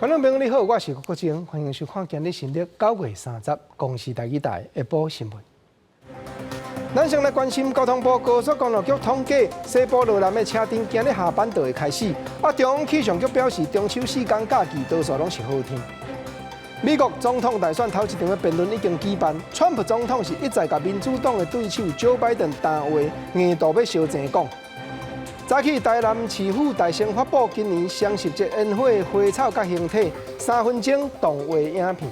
觀眾朋友你好，我是郭國晶，歡迎收看今日新曆9月30公視台語台下晡新聞。咱先來關心交通部高速公路局統計，西部羅南的車陣今日下班就會開始。啊，中央氣象局表示，中秋四天假期多數攏是好天。美國總統大選頭一場的辯論已經舉辦，川普總統是一再共民主黨的對手蔣拜登談話，硬度欲相爭講。早起台南市府大聲發布今年雙十節煙火花草佮形體3分鐘動畫影片。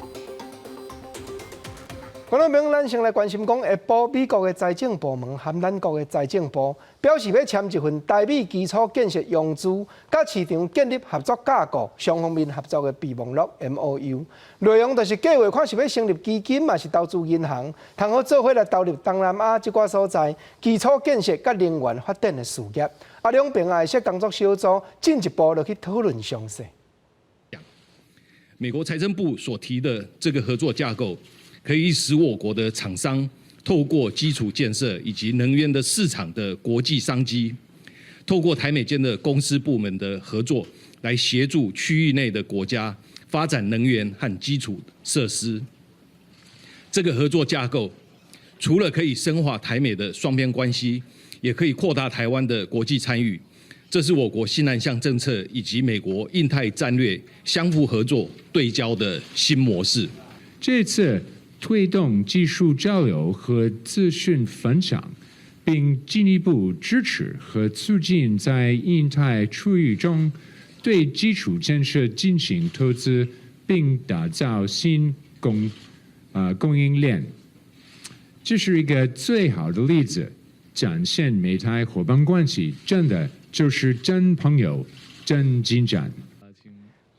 觀眾朋友，咱先來關心講，下晡美國的財政部門和咱國的財政部表示，欲簽一份台美基礎建設融資，佮市場建立合作架構，雙方面合作的備忘錄 MOU。內容就是計劃看是欲成立基金，抑是投資銀行，通好做伙來投入東南亞這寡所在基礎建設佮能源發展的事業。啊，兩邊也會設工作小組進一步落去討論詳細。美國財政部所提的這個合作架構，可以使我國的廠商透過基礎建設以及能源的市場的國際商機，透過台美間的公私部門的合作，來協助區域內的國家發展能源和基礎設施。這個合作架構除了可以深化台美的雙邊關係，也可以擴大台灣的國際參與。這是我國新南向政策以及美國印太戰略相互合作對焦的新模式。這次推動技術交流和資訊分享，並進一步支持和促進在印太區域中對基礎建設進行投資，並打造新供應鏈。這是一個最好的例子，展現美台夥伴關係真的就是真朋友、真進展。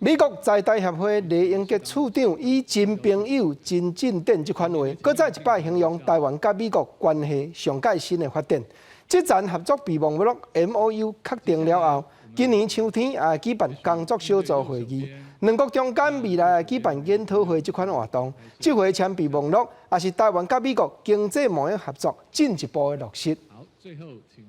美國在台協會酈英傑處長以真朋友、真進展這款話，閣再一擺形容台灣佮美國關係上蓋新的發展。這層合作備忘錄 MOU 確定了後，今年秋天也會舉辦工作小組會議，兩國中間未來會舉辦研討會這款活動。這回簽備忘錄，也是台灣佮美國經濟貿易合作進一步的落實。好，最後請。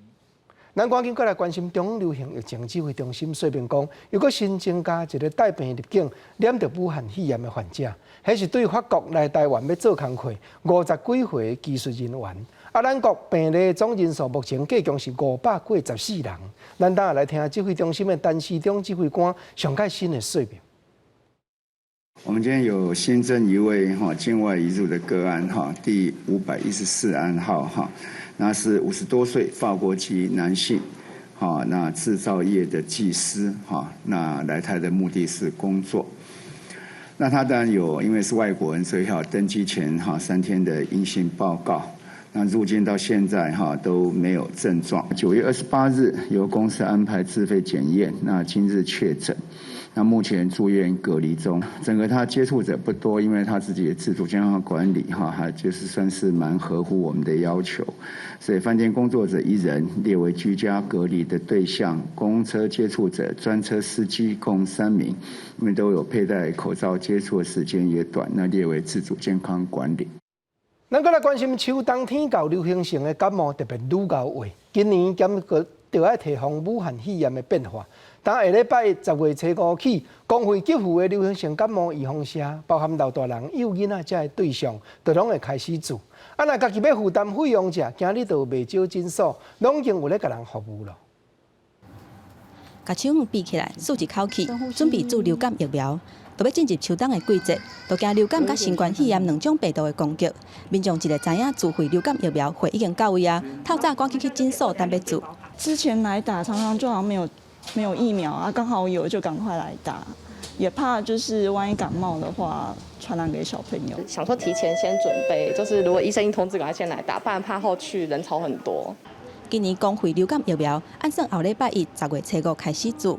咱趕緊過來關心中央流行疫情指揮中心說明講，又閣新增加一個帶病入境染著武漢肺炎的患者，彼是對法國來台灣欲做工課50幾歲技術人員。啊，咱國病例總人數目前計共是584人。咱等下來聽指揮中心的陳時中指揮官上蓋新的說明。我們今天有新增一位哈境外移入的個案哈，第514案號哈，那是50多歲法國籍男性，哈，那製造業的技師哈，那來台的目的是工作。那他當然有，因為是外國人，所以要登機前哈3天的陰性報告。那入境到現在哈都沒有症狀。9月28日由公司安排自費檢驗，那今日確診。那目前住院隔離中，整個他接觸者不多，因為他自己的自主健康管理哈，還就是算是蠻合乎我們的要求。所以飯店工作者一人列為居家隔離的對象，公車接觸者、專車司機共三名，因為都有佩戴口罩，接觸的時間也短，那列為自主健康管理。咱閣來關心秋冬天到流行性的感冒特別愈𠢕話，今年兼閣著愛提防武漢肺炎的變化。從下禮拜10月初5起，公費給付的流行性感冒預防射，包含老大人、幼囡仔這个對象，都攏會開始注。啊，若家己欲負擔費用者，今日就有袂少診所，攏已經有咧共人服務囉。共手遠閉起來，舒一口氣，準備注流感疫苗。就欲進入秋冬的季節，就驚流感佮新冠肺炎兩種病毒的攻擊。民眾一個知影自費流感疫苗貨已經到位啊，透早趕緊去診所等欲注。之前來打，常常就好像沒有疫苗啊，剛好有就趕快來打，也怕就是萬一感冒的話傳染給小朋友。想說提前先準備，就是如果醫生一通知，趕快先來打，不然怕後續人潮很多。今年公費流感疫苗按算後禮拜一10月初5開始注。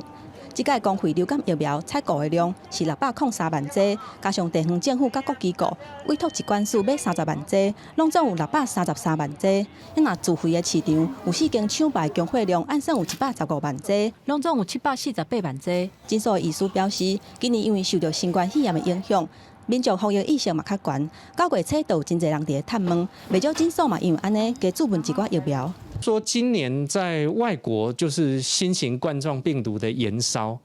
這屆公費流感疫苗採購的量是603萬劑，加上地方政府佮各機構委託疾管署買30萬劑，攏總有633萬劑。若自費的市場有四間廠牌供貨量按算有115萬劑，攏總有748萬劑。診所的醫師表示，今年因為受著新冠肺炎的影響，民眾防疫意識嘛較懸，9月初就有真濟人佇咧探問，袂少診所嘛因為按呢加注問一寡疫苗。說今年在外國就是新型冠狀病毒的延燒，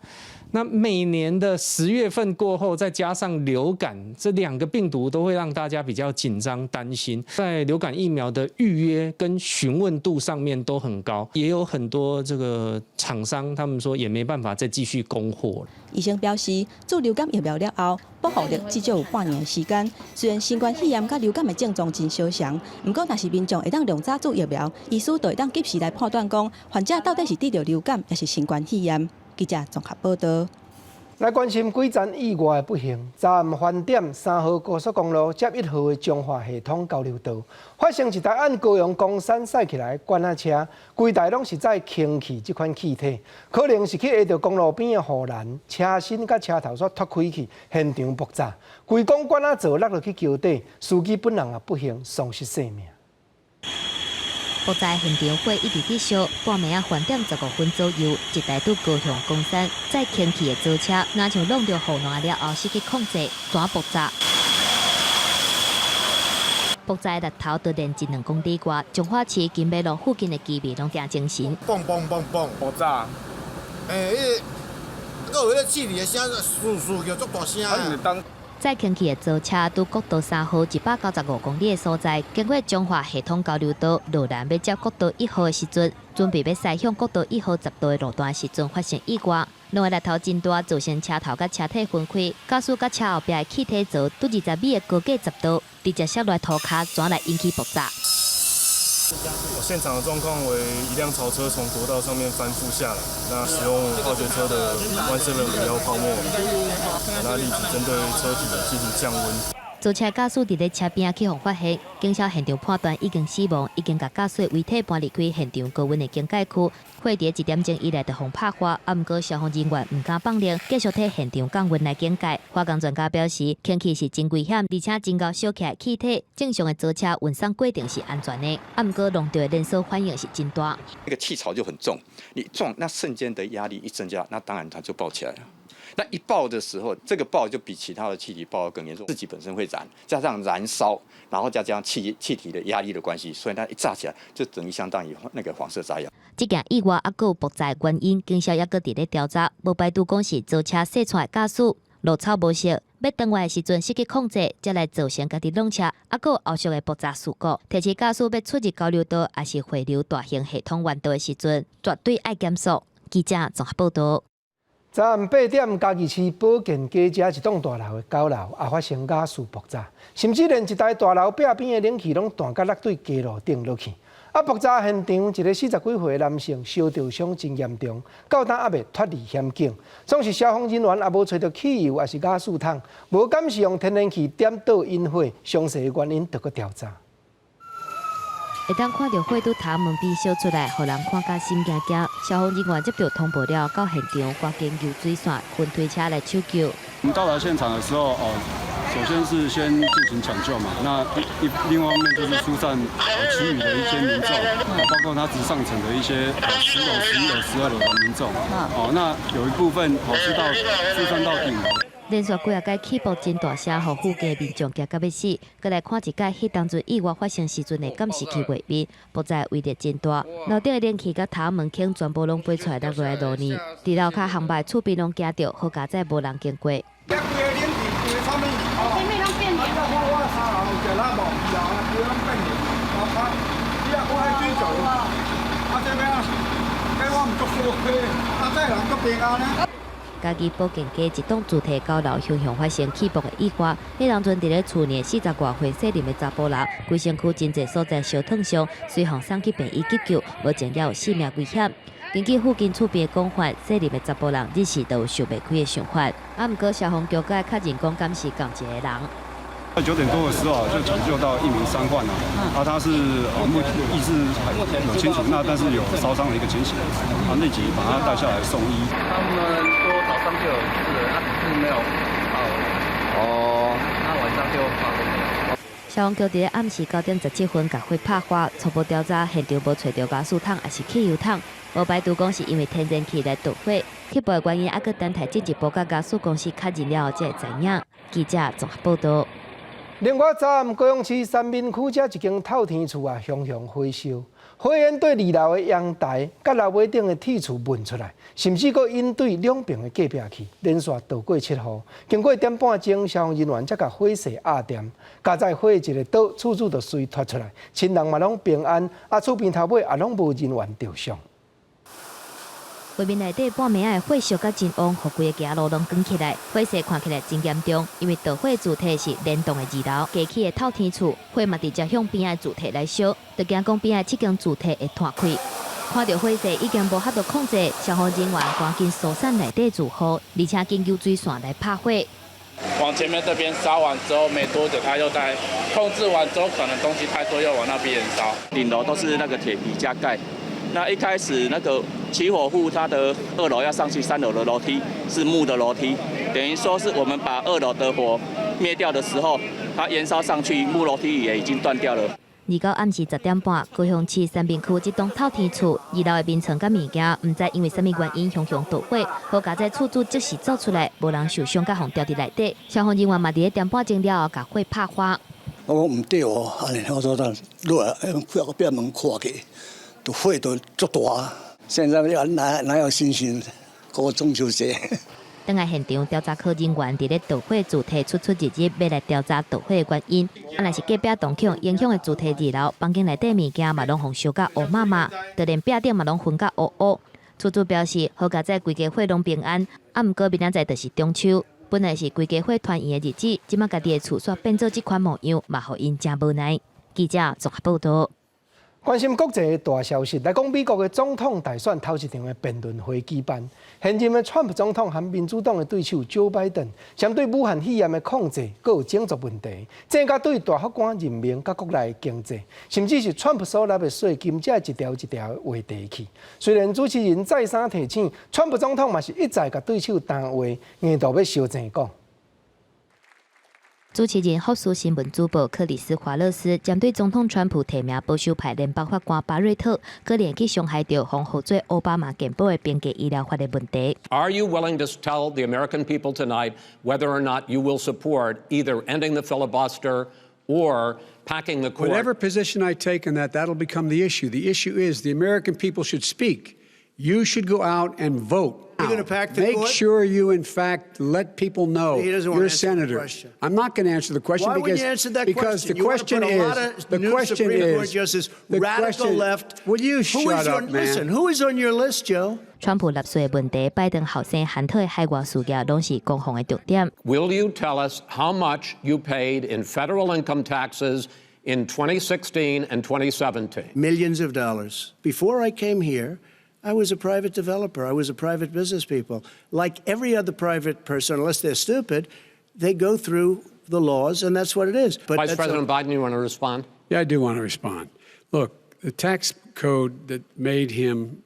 那那每年的10月份過後，再加上流感，這兩個病毒都會讓大家比較緊張擔心，在流感疫苗的預約跟詢問度上面都很高，也有很多這個廠商，他們說也沒辦法再繼續供貨了。醫生表示，注流感疫苗了後，保護力至少有半年的時間。雖然新冠肺炎佮流感的症狀真相像，毋過若是民眾會當量早注疫苗，醫師就會當及時來判斷講，患者到底是得著流感抑是新冠肺炎。記者綜合報道。來關心幾棧意外的不幸，昨暗飯點3號高速公路接1號的彰化系統交流道，發生一台按高雄岡山駛起來的罐仔車，規台攏是載氫氣這款氣體，可能是去挨著公路邊的護欄，車身佮車頭煞脫開去，現場爆炸，規管罐仔槽落落去橋底，司機本人也不幸喪失性命。爆炸現場火一直佇燒，半暝仔飯點15分左右，一台佇高雄岡山載氫氣的槽車，若像挵著護欄了後失去控制，怎爆炸？爆炸的頭都連一兩公里外，彰化市金馬路附近的居民攏驚精神。嘣嘣嘣嘣，爆炸！欸，彼個閣有彼個氣體的聲，嗖嗖叫足大聲。載氫氣的槽車佇國道3號195公里的所在，經過彰化系統交流道落蘭欲接國道1號的時陣，準備欲駛向國道1號10道的路段時陣，發生意外。兩个力頭真大，造成車頭佮車體分開，駕駛佮車後壁的氣體槽佇20米的高架10道，直接摔落塗跤，怎來引起爆炸。現場的狀況為一輛槽車從國道上面翻覆下來，那使用化學車的 One 7 51泡沫，那立即針對車體進行降溫。槽車駕駛佇咧車邊去予發現，警消現場判斷已經死亡，已經共駕駛遺體搬離開現場高溫的警戒區。火佇1點鐘以來就予拍化，啊，毋過消防人員毋敢放任，繼續替現場降溫來警戒。化工專家表示，氫氣是真危險，而且真𠢕燒起來氣體，正常的槽車運送過程是安全的，啊，毋過弄著的連鎖反應是真大。那個氣槽就很重，你撞那瞬間的壓力一增加，那當然它就爆起來了。那一爆的時候，這個爆就比其他的氣體爆得更嚴重，自己本身會燃，加上燃燒，然後再加上氣體的壓力的關係，所以它一炸起來就等於相當於那個黃色炸藥。這件意外猶閣有爆炸原因，警消猶閣佇咧調查，無排除講是槽車駛出來駕駛路草無熟，欲轉彎的時陣失去控制，才來造成家己挵車，猶閣有後續的爆炸事故。提示駕駛欲出入交流道，抑是匯流大型系統彎道的時陣，絕對愛減速。記者綜合報道。昨暗8點，嘉義市保健街遮一棟大樓的9樓也發生瓦斯爆炸，甚至連一台大樓壁邊的冷氣攏斷甲落對街路頂落去。啊！爆炸現場一个40幾歲的男性燒著傷真嚴重，到今猶未脫離險境。總是消防人員也無揣著汽油，抑是瓦斯桶，無敢是用天然氣點著引火，詳細原因著閣調查。會當看著火拄頭門邊燒出來，予人看甲心驚驚。消防人員接到通報了，到現場趕緊油水線、噴推車來搶救。我們到達現場的時候，哦，首先是先進行搶救嘛。那另外一方面就是疏散其餘的一些民眾，包括他直上層的一些10樓、11樓、12樓的民眾。哦，那有一部分哦是到疏散到頂樓。連續幾仔擺起爆真大聲，予附近民眾驚甲欲死。閣來看一擺，彼當陣意外發生時陣的監視器畫面，爆炸威力真大，樓頂的冷氣佮頭門坑全部攏飛出來落來路面。佇樓跤烘肉厝邊攏驚著，好佳哉無人經過。規個冷氣，規個啥物？哦，我3樓有食哪無？啊，規個攏變形。啊，你啊，我愛水做，啊，這欲按怎？這我毋足小氣，啊，這人足平安呢。嘉義保健街一棟住宅9樓，雄雄發生氣爆的意外。彼當陣佇咧厝內40外歲細膩的查埔人，規身軀真濟所在燒燙傷，隨予送去病院急救，目前猶有性命危險。根據附近厝邊的講法，細膩的查埔人日時都有想袂開的想法。啊，毋過消防局閣確認講，敢是仝一個人。在9點多的時候就搶救到一名傷患啊，啊，他是目意識還有清楚，那但是有燒傷的一個情形，啊，立即把他帶下來送醫。他們說早上就有事了，他只是沒有報。哦，那晚上就發生了。消防局佇咧暗時9點17分共火拍化，初步調查現場無揣著瓦斯桶抑是汽油桶，無排除講是因為天然氣來著火。起爆的原因猶閣等待進一步佮瓦斯公司確認了後才會知影。記者綜合報道。另外，昨暗高雄市三民區遮一間透天厝啊，熊熊火燒，火焰對二樓的陽台佮樓尾頂的鐵厝燜出來，甚至閣引對兩爿的隔壁去，連續落過七雨。經過一點半鐘，消防人員才共火勢壓掂，佳哉火一个倒，厝主就隨脫出來，親人嘛攏平安，啊厝邊頭尾也攏無人員著傷。畫面內底半暝仔的火燒甲真旺，予規个街路攏捲起來，火勢看起來真嚴重。因為導火主體是連棟的二樓，加起的透天厝，火嘛直接向邊仔的主體來燒，就驚講邊仔這間主體會湠開。看著火勢已經無法度控制，消防人員趕緊疏散內底住戶，而且緊救水線來拍火。往前面這邊燒完之後，沒多久，他又在控制完之後，可能東西太多，又往那邊燒。頂樓都是那個鐵皮加蓋。那一開始那個起火戶他的二樓要上去三樓的樓梯是木的樓梯，等於說是我們把二樓的火滅掉的時候，它延燒上去，木樓梯也已經斷掉了。29暗時10點半，高雄市三民區這棟透天厝二樓的眠床佮物件，毋知因為啥物原因熊熊著火，好佳哉厝主即時走出來，無人受傷，佮予吊佇內底。消防人員嘛佇咧點半鐘了後，共火拍花。我講毋對哦，按呢我說落來，隔壁門看去，都火都足大。現在哪有信心過中秋節？轉來現場調查科人員佇咧著火主體出出入入，欲來調查著火的原因。啊，若是隔壁棟去影響的主體二樓，房間內底物件嘛攏予燒甲烏麻麻，就連壁頂嘛攏熏甲烏烏。厝主表示，好佳哉規家伙攏平安，啊，毋過明仔載就是中秋，本來是規家伙團圓的日子，這馬家己的厝煞變做這款模樣，嘛予𪜶誠無奈。記者綜合報道。關心國際的大消息，來講美國的總統大選頭一場的辯論會舉辦，現任的川普總統和民主黨的對手蔣拜登，針對武漢肺炎的控制，閣有種族問題，增加對大法官任命佮國內經濟，甚至是川普所納的稅金，這一條一條的話題去。雖然主持人再三提醒，川普總統嘛是一再共對手擔話，硬著欲相爭講。主持人福斯新聞主播克里斯華勒斯針對總統川普提名保守派聯邦法官巴瑞特，可能去傷害著予號做奧巴馬健保的平價醫療法的問題。 Are you willing to tell the American people tonight whether or not you will support either ending the filibuster or packing the court? Whatever position I take on that, that'll become the issue. The issue is the American people should speak. You should go out and vote. You're going to pack the Make court? sure you, in fact, let people know He doesn't want you're to a answer the senator. question. I'm not going to answer the question Why wouldn't because you answer that because question? the You wanna question put a lot is of the new question Supreme Court is justice, the radical question, left. Will you Who shut is up, on, man? Listen, who is on your list, Joe? 川普納稅的問題，拜登後生韓特的海外事業，攏是攻防的重點。 Will you tell us how much you paid in federal income taxes in 2016 and 2017? Millions of dollars. Before I came here, I was a private developer. I was a private business people. Like every other private person, unless they're stupid, they go through the laws, and that's what it is. But Vice that's President Biden, you want to respond? Yeah, I do want to respond. Look, the tax code that made him,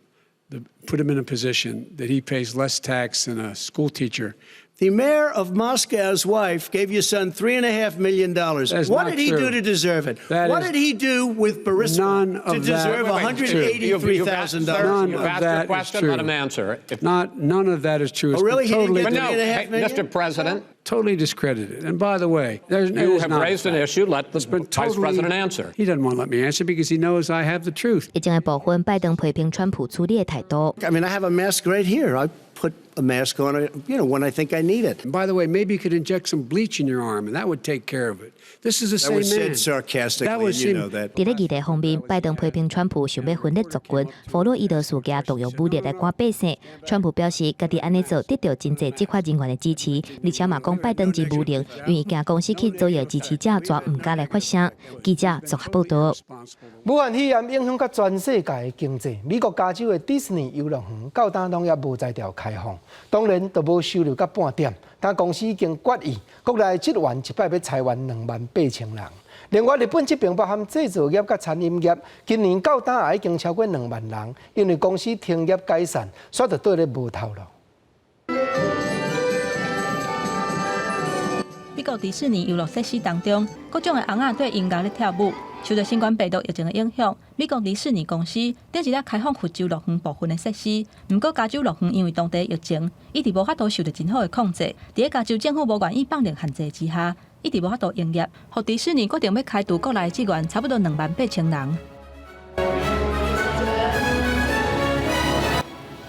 put him in a position that he pays less tax than a school teacher. The mayor of Moscow's wife gave your son $3.5 million. That is What not did he true. do to deserve it? That What is did he do with Burisma None to of that deserve is true. $183,000? None You've of asked your that is question, true. let him answer. If, Not none of that is true. It's Oh, really? been He didn't totally get but no, three and a half hey, million? Mr. President, totally discredited. And by the way, there's, it you is have not a raised an fact. issue. Let the It's been Vice totally- President answer. He doesn't want to let me answer because he knows I have the truth. 疫情的部分，拜登批評川普處理的態度。 I mean, I have a mask right here. I put a mask on when I think I need it. And by the way, maybe you could inject some bleach in your arm, and that would take care of it. This is the That same was man. said sarcastically, That was and you him. know that. 佇咧議題方面，拜登批評川普想欲分裂族群，佛洛伊德事件動用武力來趕百姓。川普表示，家己按呢做得著真濟執法人員的支持，而且嘛講拜登真無能，因為驚公司去左右支持者，全毋敢來發聲。記者綜合報道。武漢肺炎影響到全世界的經濟，美國加州的迪士尼遊樂園到今攏猶無才調開放，當然都無收入甲半點。但公司已經決議，國內職員一擺欲裁員28,000人。另外，日本這邊包含製造業佮餐飲業，今年到今也已經超過2萬人，因為公司停業解散，煞就倒咧無頭路。美國迪士尼遊樂設施當中，各種的尪仔對音樂咧跳舞。受著新冠病毒疫情的影響，美國迪士尼公司頂一日開放佛州樂園部分的設施，毋過加州樂園因為當地疫情，一直無法度受著真好的控制。佇咧加州政府無願意放令限制之下，一直無法度營業。予迪士尼決定欲開除國內職員差不多28,000人。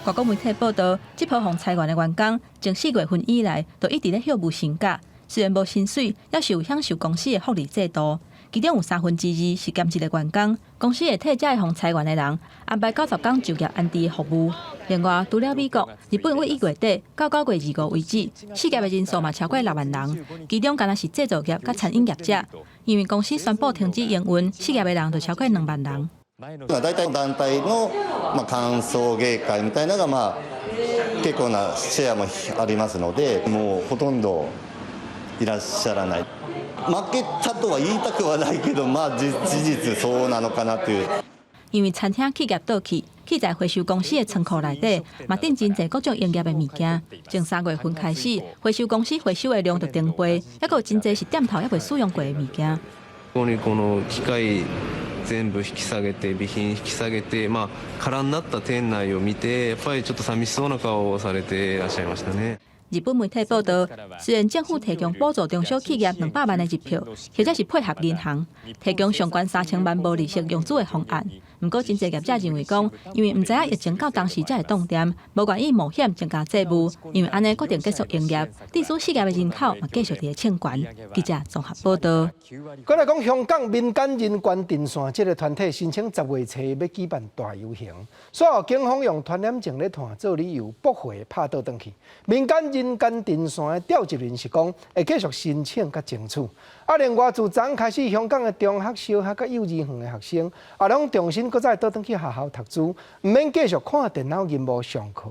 外國媒體報道，這波予裁員的員工，從4月份以來就一直咧歇無薪假，雖然無薪水，猶是有享受公司的福利制度。其中有2/3是兼職的員工，公司會替這個予裁員的人安排90工就業安置的服務。另外，除了美國、日本，對1月底到9月25為止，失業的人數嘛超過6萬人，其中敢若是製造業佮餐飲業者，因為公司宣布停止營運，失業的人就超過2萬人。大體団體のまあ歓送迎會みたいなのがまあ結構なシェアもありますので、もうほとんどいらっしゃらない。負けたとは言いたくはないけど、まあ事実そうなのかなという。因為餐廳企業倒去，棄在回收公司的倉庫內底，嘛囤真濟各種營業的物件。從3月份開始，回收公司回收的量就成倍，猶閣有真濟是店頭猶未使用過的物件。この機械全部引き下げて、備品引き下げて、まあ空になった店内を見て、やっぱりちょっと寂しそうな顔をされていらっしゃいましたね。日本媒體報道，雖然政府提供補助中小企業200萬的日票，或者是配合銀行提供上懸3000萬無利息融資的方案，毋過真濟業者認為講，因為毋知影疫情到當時才會凍店，無願意冒險增加債務，因為按呢決定結束營業，致使失業的人口嘛繼續佇咧衝懸。記者綜合報道。過來講，香港民間人權陣線這個團體申請10月初欲舉辦大遊行，煞予警方用傳染症咧傳做理由駁回拍倒轉去。民間人權陣線的召集人是講，會繼續申請佮爭取。啊，另外自昨昏開始，香港的中學、小學佮幼稚園的學生，也攏重新閣再倒轉去學校讀書，毋免繼續看電腦螢幕上課。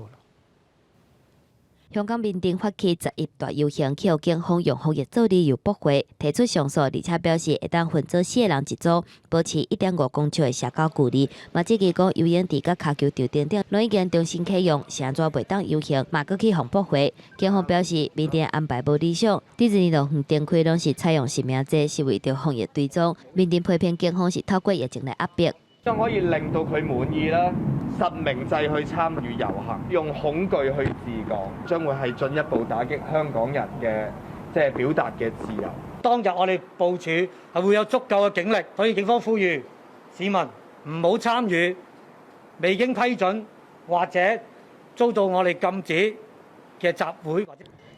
香港民陣發起11大遊行，予警方用防疫做理由駁回，提出上訴，而且表示會當分做四个人一組，保持1.5公尺的社交距離。嘛，質疑講游泳池佮跤球場等等，攏已經重新啟用，是按怎袂當遊行，嘛閣去予駁回。警方表示，民陣安排無理想，迪士尼樂園展開攏是採用實名制，是為著防疫追蹤。民陣批評警方是透過疫情來壓迫。將可以令到佢滿意啦，實名制去參與遊行，用恐懼去治港，將會係進一步打擊香港人嘅即係表達嘅自由。當日我哋部署係會有足夠嘅警力，所以警方呼籲市民唔好參與未經批准或者遭到我哋禁止嘅集會。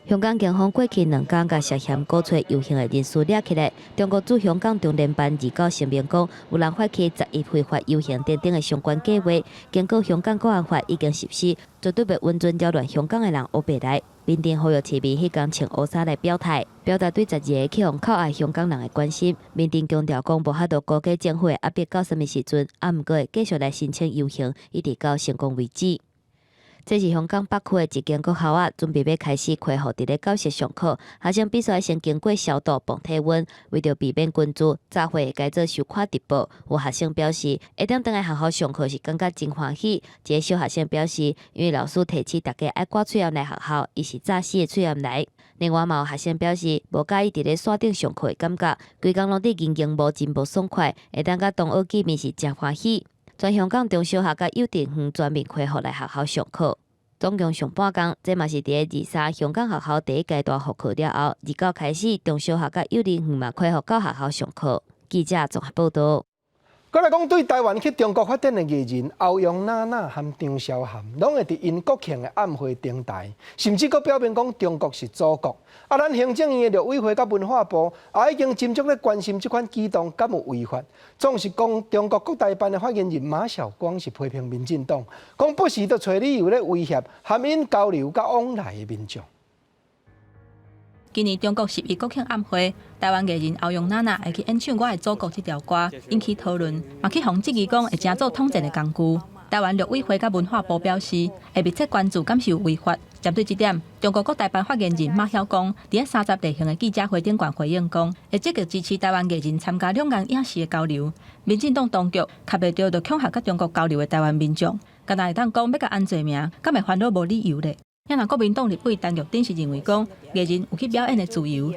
香港警方過去2工共涉嫌鼓吹遊行的人士掠起來。中國駐香港中聯辦29聲明講，有人發起11非法遊行等等的相關計劃，警告香港國安法已經實施，絕對袂允准擾亂香港的人烏白來。民陣呼籲市民彼工穿烏衫來表態，表達對12个去予扣押香港人的關心。民陣強調講，無法度估計政府會壓迫到啥物時陣，啊，毋過會繼續來申請遊行，一直到成功為止。這是香港北區的一間國校仔，準備欲開始恢復佇咧教室上課，學生必須愛先經過消毒、磅體溫，為著避免群聚，早會會改做收看直播。有學生表示，會當轉來學校上課是感覺真歡喜。一個小學生表示，因為老師提醒大家愛掛喙罨來學校，伊是早死的喙罨來。另外嘛有學生表示，無佮意佇咧線頂上課的感覺，規工攏佇螢螢幕真無爽快，會當佮同學見面是誠歡喜。全香港中小學佮幼稚園全面恢復來學校上課，總共上半工。這嘛是佇咧23香港學校第一階段復課了後，29開始中小學佮幼稚園嘛恢復到學校上課。記者綜合報道。過來講，對台灣去中國發展的藝人歐陽娜娜和張韶涵，攏會佇𪜶國慶的晚會登台，甚至閣表明講中國是祖國。啊，咱行政院的陸委會佮文化部也已經斟酌咧關心這款舉動敢有違法。總是講中國國台辦的發言人馬曉光是批評民進黨，講不時都揣理由咧威脅含𪜶交流佮往來的民眾。今年中國11國慶晚會，台灣藝人歐陽娜娜會去演唱《我的祖國》這條歌，引起討論，嘛去予質疑講會成做統戰的工具。台灣陸委會佮文化部表示，會密切關注敢是有違法。針對這點，中國國台辦發言人馬曉光佇咧30例行的記者會頂懸回應講，會積極支持台灣藝人參加兩岸影視的交流。民進黨當局卡袂著就恐嚇佮中國交流的台灣民眾，敢若會當講欲共安罪名，敢會煩惱無理由咧？啊若國民黨立委陳玉珍是認為講，藝人有去表演的自由。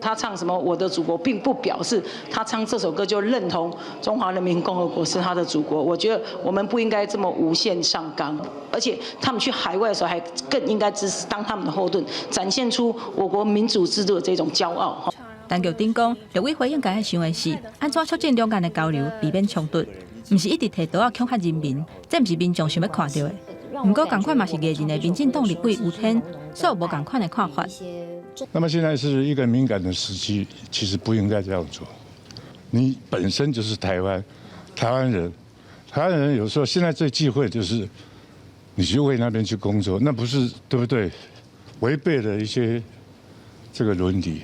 他唱什麼《我的祖國》，並不表示他唱這首歌就認同中華人民共和國是他的祖國。我覺得我們不應該這麼無限上綱，而且他們去海外的時候，還更應該支持當他們的後盾，展現出我國民主制度的這種驕傲。陳玉珍講，陸委會應該愛想的是，按怎促進兩岸的交流，避免衝突，毋是一直提刀仔恐嚇人民，這毋是民眾想欲看著的。毋過仝款嘛是藝人的民進黨立委吳天，煞有無仝款的看法。那麼現在是一個敏感的時期，其實不應該這樣做。你本身就是台灣，台灣人，台灣人有時候現在最忌諱就是你去為那邊去工作，那不是對不對？違背了一些這個倫理。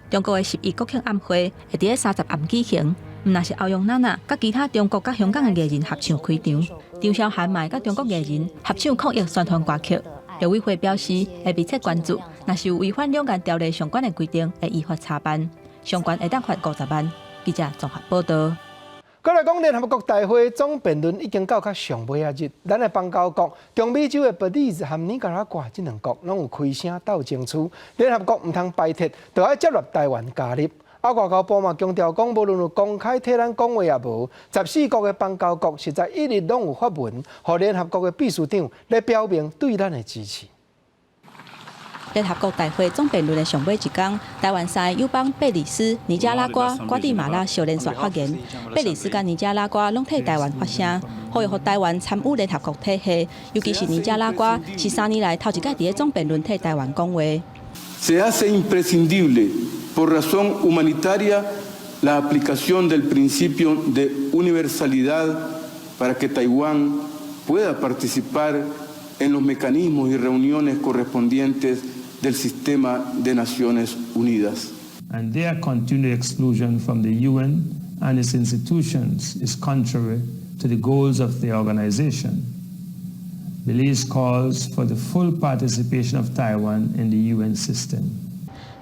中國的十一國慶晚會會佇咧30暗舉行，毋但是歐陽娜娜，佮其他中國佮香港的藝人合唱開場，張韶涵嘛會佮中國藝人合唱抗疫宣傳歌曲。陸委會表示會密切關注，若是有違反兩岸條例相關的規定，會依法查辦，相關會當罰50萬。記者綜合報導。閣來講，聯合國大會總辯論已經到較上尾仔日，咱的邦交國中美洲的伯利茲和尼加拉瓜這兩國攏有開聲鬥爭取，聯合國毋通排斥，就愛接納臺灣加入。啊，外交部嘛強調講，無論有公開替咱講話抑無，14國的邦交國實在一直攏有發文，予聯合國的秘書長來表明對咱的支持。聯合國大會總辯論的上尾一工，臺灣三个友邦貝里斯、尼加拉瓜、瓜地馬拉相連續發言。貝里斯佮尼加拉瓜攏替臺灣發聲，呼籲予臺灣參與聯合國體系，尤其是尼加拉瓜是3年來頭一擺佇咧總辯論替臺灣講話。 Se hace imprescindible por razón humanitaria la aplicación del principio de universalidad para que Taiwán pueda participar en los mecanismos y reuniones correspondientes del sistema de Naciones Unidas. And their continued exclusion from the UN and its institutions is contrary to the goals of the organization. Belize calls for the full participation of Taiwan in the UN system.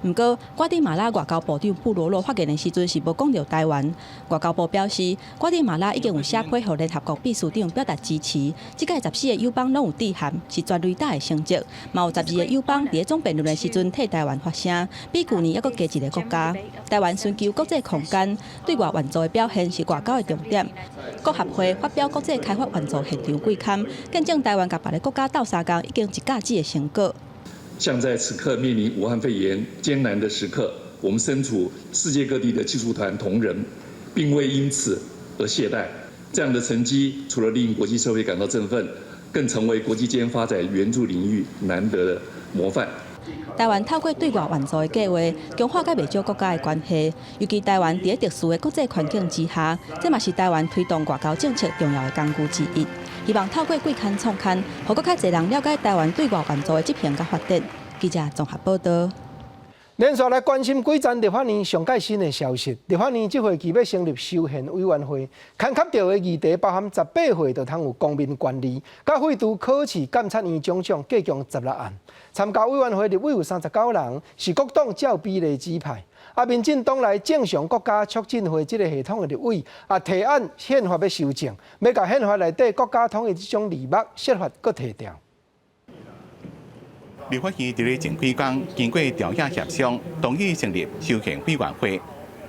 毋過，瓜地馬拉外交部長布羅洛發言的時陣是無講著臺灣。外交部表示，瓜地馬拉已經有寫批予聯合國秘書長表達支持。這屆14個友邦攏有致函，是全壘打的成績。嘛有12個友邦佇咧總辯論的時陣替臺灣發聲，比舊年猶閣加一个國家。臺灣尋求國際空間對外援助的表現是外交的重點。國合會發表國際開發援助現場季刊，見證臺灣佮別个國家鬥相共已經一甲子的成果。像在此刻面臨武漢肺炎艱難的時刻，我們身處世界各地的技術團同仁，並未因此而懈怠。這樣的成績，除了令國際社會感到振奮，更成為國際間發展援助領域難得的模範。臺灣透過對外援助的計劃，強化佮袂少國家的關係。尤其臺灣佇咧特殊的國際環境之下，這嘛是臺灣推動外交政策重要的工具之一。希望透過季刊創刊，予閣較濟人了解臺灣對外援助的執行佮發展。記者綜合報導。連續來關心幾層立法院上蓋新的消息。立法院這會期欲成立修憲委員會，牽涉著的議題包含18歲就通有公民權利，佮廢除考試監察院種種，計共16案。參加委員會立委有39人，是各黨照比例指派。啊，民進黨內正常國家促進會這个系統的立委，啊提案憲法欲修正，欲共憲法內底國家統一這種字幕設法閣提掉。立法院佇咧前幾工經過朝野協商，同意成立修憲委員會。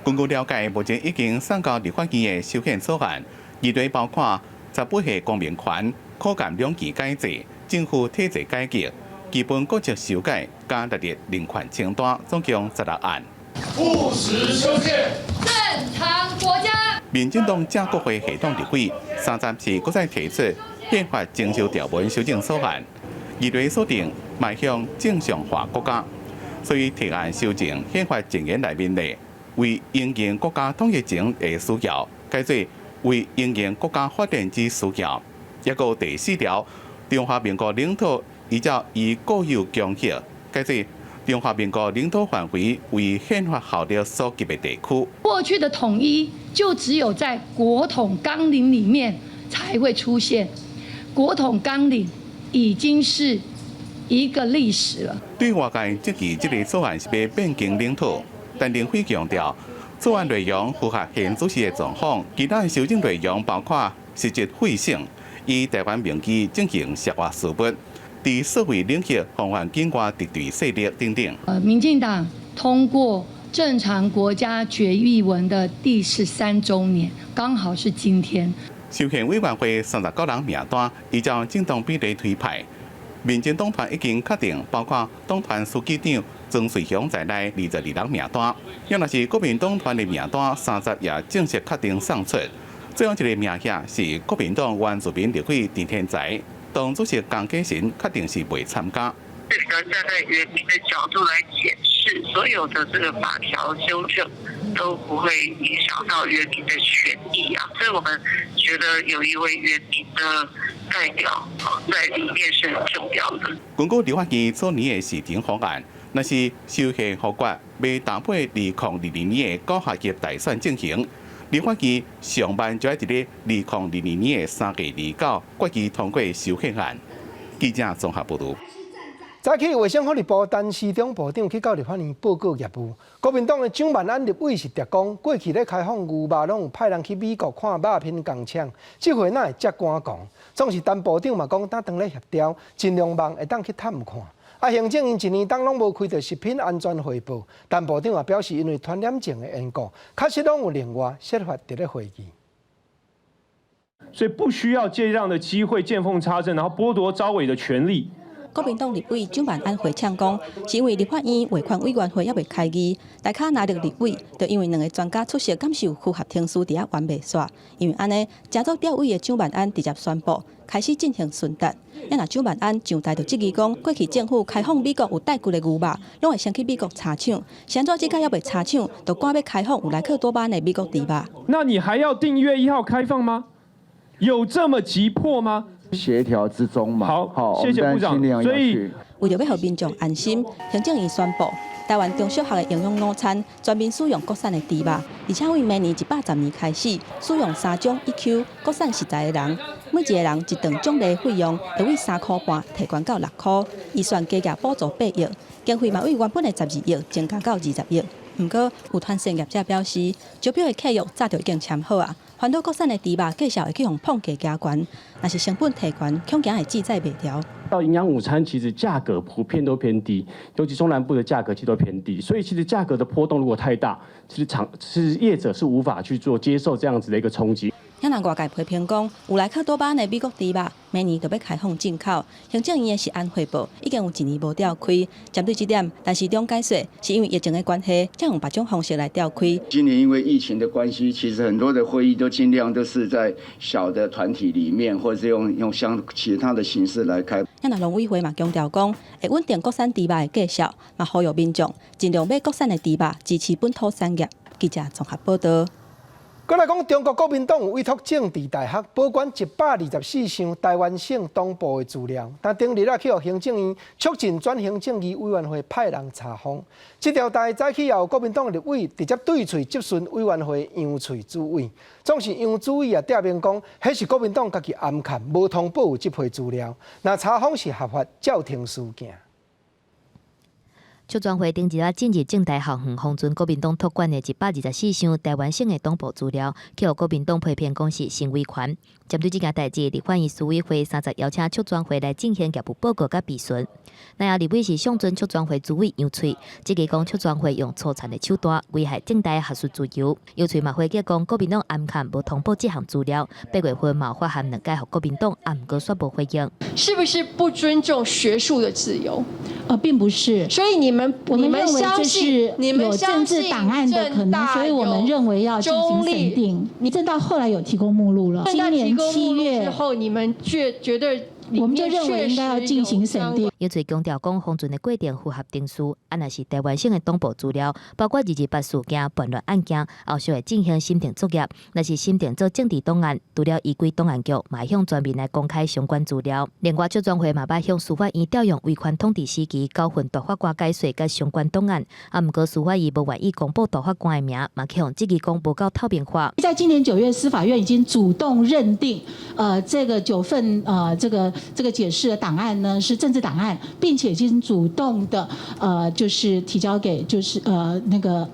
根據了解，目前已經送交立法院的修憲草案，議題包括18歲公民權、考監兩期改制、政府體制改革、基本國籍修改，佮列入人權清單，總共16案。務實修憲，正常國家。民進黨正國會系統立委30是閣再提出憲法增修條文修正草案，議題鎖定邁向正常化國家，所以提案修正憲法前言內面的為因應國家統一前的需要，改做為因應國家發展之需要。抑閣第四條，中華民國領土依照伊固有疆域，改做中華民國領土範圍為憲法效力所及的地區。過去的統一就只有在國統綱領裡面才會出現，國統綱領已經是一個歷史了。對外界質疑這个草案是欲變更領土，陳亭妃強調，草案內容符合現主時的狀況，其他的修正內容包括實質廢省，以臺灣名義進行涉外事務，佇社會領域防範境外敵對勢力等等。民進黨通過正常國家決議文的第13週年，剛好是今天。修憲委員會39人名單依照政黨比例推派，民進黨團已經確定，包括黨團書記長莊瑞雄在內22人名單。猶若是國民黨團的名單，30也正式確定送出。最後一个名額是國民黨原住民立委陳天才。黨主席江啟臣確定是袂參加。這個站在原民的角度來檢視所有的這個法條修正，都不會影響到原民的權益啊，所以我們覺得有一位原民的代表在裡面是很重要的。根據立法院昨年的修訂方案，若是修憲復決欲搭配2022年的九合一大選進行，立法院上晚就愛佇咧2022年的3月29決議通過修憲案。記者綜合報導。早起，衛生福利部陳時中部長去到立法院報告業務。國民黨的蔣萬安立委是直講，過去咧開放牛肉，攏有派人去美國看肉品工廠，這回哪會遮趕講？總是陳部長嘛講，當咧協調，盡量望會當去探看。啊，行政院一年當攏無開著食品安全匯報，陳部長也表示，因為傳染症的緣故，確實攏有另外設法佇咧會議。所以不需要借這樣的機會見縫插針，然後剝奪召委的權利。國民黨立委蔣萬安回嗆講，是因為立法院衛權委員會猶未開議，大卡拿立立委，就因為兩个專家出席，敢是有符合程序佇遐冤袂煞。因為按呢，誠做調委的蔣萬安直接宣布開始進行詢答。啊，若蔣萬安上台就質疑講，過去政府開放美國有帶骨的牛肉，攏會先去美國查廠，是按怎這擺猶未查廠，就趕欲開放有萊克多巴胺的美國豬肉？那你還要定1月1號開放嗎？有這麼急迫嗎？協調之中嘛。好，好，謝謝部長。所以為著欲予民眾安心，行政院宣布，台灣中小學的營養午餐全面使用國產的豬肉，而且對明年110年開始，使用三種一 Q 國產食材的人，每一个人一頓獎勵費用會為3塊半提懸到6塊，預算加額補助8億，經費嘛對原本的12億增加到20億。毋過有團膳業者表示，招標的契約早就已經簽好啊，煩惱國產的豬肉價數會去予膨價加懸，若是成本提懸，恐驚會志在袂牢。到營養午餐其實價格普遍都偏低，尤其中南部的價格其實都偏低，所以其實價格的波動如果太大，其實廠其實業者是無法去做接受這樣子的一個衝擊。遐人外界批評講，有萊克多巴胺的美國豬肉，明年就欲開放進口。行政院的食安匯報已經有一年無召開，針對這點，陳時中解說，是因為疫情的關係，才用別種方式來召開。今年因為疫情的關係，其實很多的會議都盡量都是在小的團體裡面，或者是用相其他的形式來開。遐農委會嘛強調講，會穩定國產豬肉的價數，嘛呼籲民眾盡量買國產的豬肉，支持本土產業。記者綜合報導。閣來講，中國國民黨委託政治大學保管124箱臺灣省黨部的資料，但頂日啊去予行政院促進轉型正義委員會派人查封。這條代早起由國民黨立委直接對喙質詢委員會楊翠主委，總是楊主委也點名講，彼是國民黨家己暗崁，無通報有這批資料。若查封是合法，照程序行。促轉會頂日啊進入政大校園封存國民黨託管的124箱臺灣省的黨部資料，去予國民黨批評講是行為權。針對這件代誌，立法院司委會30邀請促轉會來進行業務報告佮備詢。那立委是上陣促轉會主委楊翠，質疑講促轉會用粗殘的手段危害政大學術自由。楊翠嘛回擊講國民黨暗崁無通報這項資料，8月份嘛發函兩解予國民黨，啊毋過煞無回應。是不是不尊重學術的自由？並不是。所以你們，我們認為這是有政治檔案的可能，所以我們認為要進行審定。你政大後來有提供目錄了，今年7月之後，你們覺得？我們就認為應該要進行審定。楊翠強調講，封存的過程符合程序，啊，若是臺灣省的黨部資料，包括228事件、叛亂案件，後續會進行審定作業。若是審定做政治檔案，除了依規檔案局，嘛會向全面來公開相關資料。另外，促轉會嘛捌向司法院調用維權統治時期九份大法官解說佮相關檔案，啊，毋過司法院無願意公布大法官的名，嘛去予質疑講無夠透明化。在今年9月，司法院已經主動認定，這個9份這個解釋的檔案呢是政治檔案，並且已經主動的就是提交給就是那個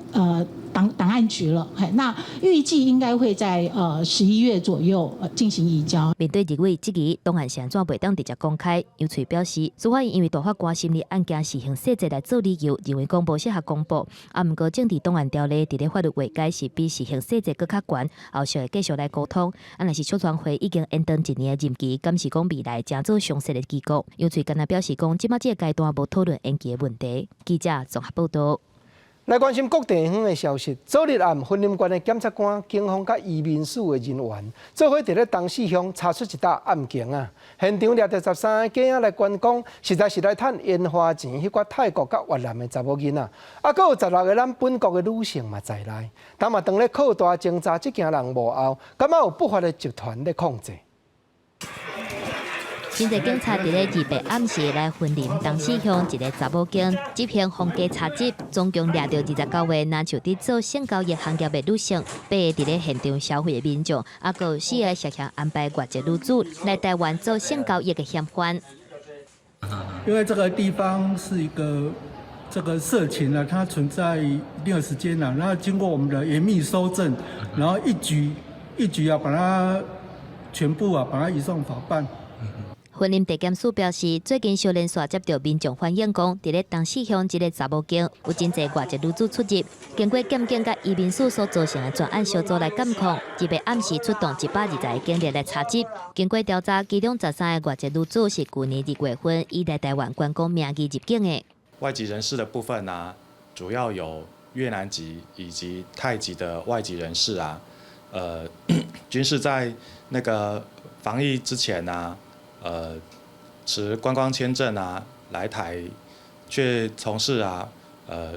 檔案局了。那預計應該會在11月左右進行移交。面對立委質疑，檔案是按怎袂當直接公開，楊翠表示，司法院因為大法官審理案件施行細則來做理由，認為講無適合公布。啊，毋過政治檔案條例佇咧法律位階是比施行細則閣較懸，後續會繼續來溝通。啊，若是促轉會已經延長一年的任期，敢是講未來誠做常設的機構。楊翠敢若表示講，這擺這个階段無討論延期的問題。記者綜合報導。來關心各地方的消息。昨日暗，雲林縣的檢察官、警方佮移民署的人員，做伙佇咧東勢鄉查出一單案情啊！現場掠著13個假仔來觀光，實在是來趁煙花錢，彼寡泰國佮越南的查某囡仔，啊，閣有16個咱本國的女性嘛在內。但嘛當咧擴大偵查這件人幕後，感覺有不法的集團咧控制。真濟警察佇咧二八暗時來雲林東勢鄉一个查某間執行封家查緝，總共掠著29個若像佇做性交易行業的女性，八个佇咧現場消費的民眾，啊，閣有四个涉嫌安排外籍女子來台灣做性交易的嫌犯。因為這個地方是一個這個色情啊，它存在一定的時間啦，然後經過我們的嚴密搜證，然後一舉一舉啊，把它全部啊，把它移送法辦。雲林地檢署表示，最近小連續接到民眾反映講，佇咧東勢鄉這个查某間有真濟外籍女子出入。經過檢警佮移民署所組成的專案小組來監控，二八暗時出動120個警力來查緝。經過調查，其中13个外籍女子是舊年二月份以來台灣觀光名義入境的。外籍人士的部分呢，主要有越南籍以及泰籍的外籍人士啊，均是在那個防疫之前啊，持觀光簽證啊來台，卻從事啊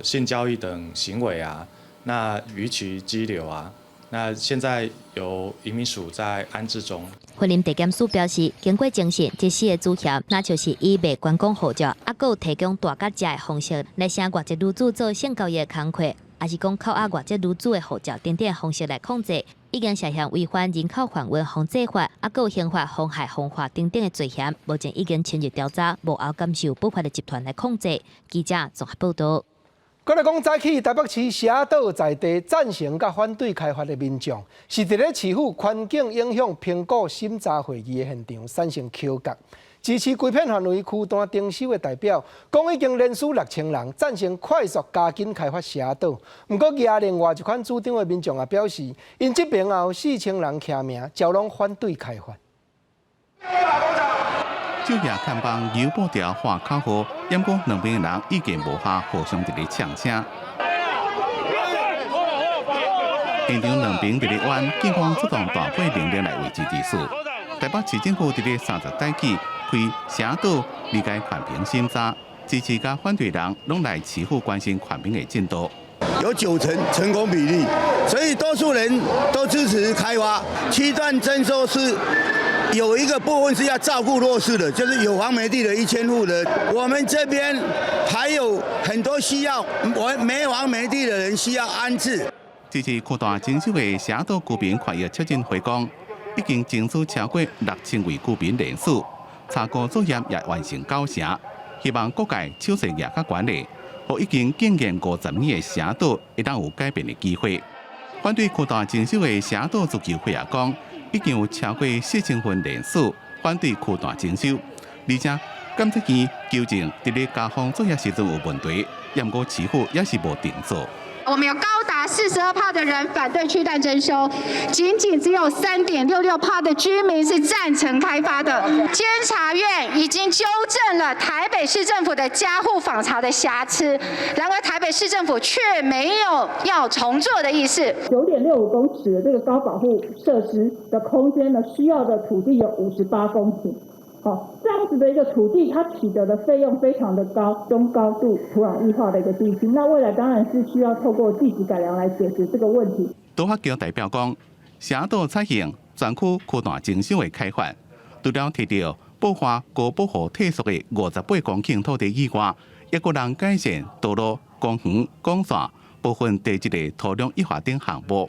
性交易等行為啊，那逾期羈留啊，那現在由移民署在安置中。雲林地檢署表示，經過偵訊，這四个主嫌，若像是以賣觀光護照，啊，閣有提供大甲食的方式來請外籍女子做性交易的工課，抑是講扣押外籍女子的護照等等方式來控制，已經涉嫌違反人口販運防制法，啊，閣有刑法妨害風化等等的罪嫌，目前已經深入調查，幕後敢是有不法的集團來控制。記者綜合報導。閣來講，早起台北市社島在地贊成佮反對開發的民眾，是佇咧市府環境影響評估審查會議的現場產生口角。支持規片範圍區段徵收的代表，講已經連署6000人贊成快速加緊開發社島。毋過，舉另外一款主張的民眾也表示，𪜶這爿也有4000人簽名，全攏反對開發。晝夜看板油布條喊口號，毋過兩邊的人意見無合，互相佇咧嗆聲。現場兩邊佇咧冤，警方出動大批人力來維持秩序。台北市政府佇咧30早起開社島離界環評審查，支持佮反對人攏來市府關心環評的進度。有9成成功比例，所以多數人都支持開發。區段徵收是有一個部分是要照顧弱勢的，就是有房沒地的1000戶的。我們這邊還有很多需要，我沒房沒地的人需要安置。支持區段徵收的社島居民權益促進會講，已經爭取超過6000位居民聯署，查過作業也完成9成，希望各界手勢舉較懸咧，予已經經營50年的社島會當有改變的機會。反對區段徵收的社島自救會也講，已經有超過4000份聯署反對區段徵收，而且監測員糾正佇咧加封作業時陣有問題，毋過市府也是無定做。我們有高達42趴的人反對區段徵收，僅僅只有3.66趴的居民是贊成開發的。監察院已經糾正了台北市政府的家戶訪查的瑕疵，然而台北市政府卻沒有要重做的意思。9.65公尺的這個高保護設施的空間呢，需要的土地有58公頃。好，這樣子的一個土地，它取得的費用非常的高，中高度土壤液化的一個地區，那未來當然是需要透過地質改良來解決這個問題。都發橋代表講，社島採用全區區段徵收的開發，除了提著保華高保護退縮的58公頃土地以外，抑閣通改善道路、公園、管線部分地質的土壤液化等項目。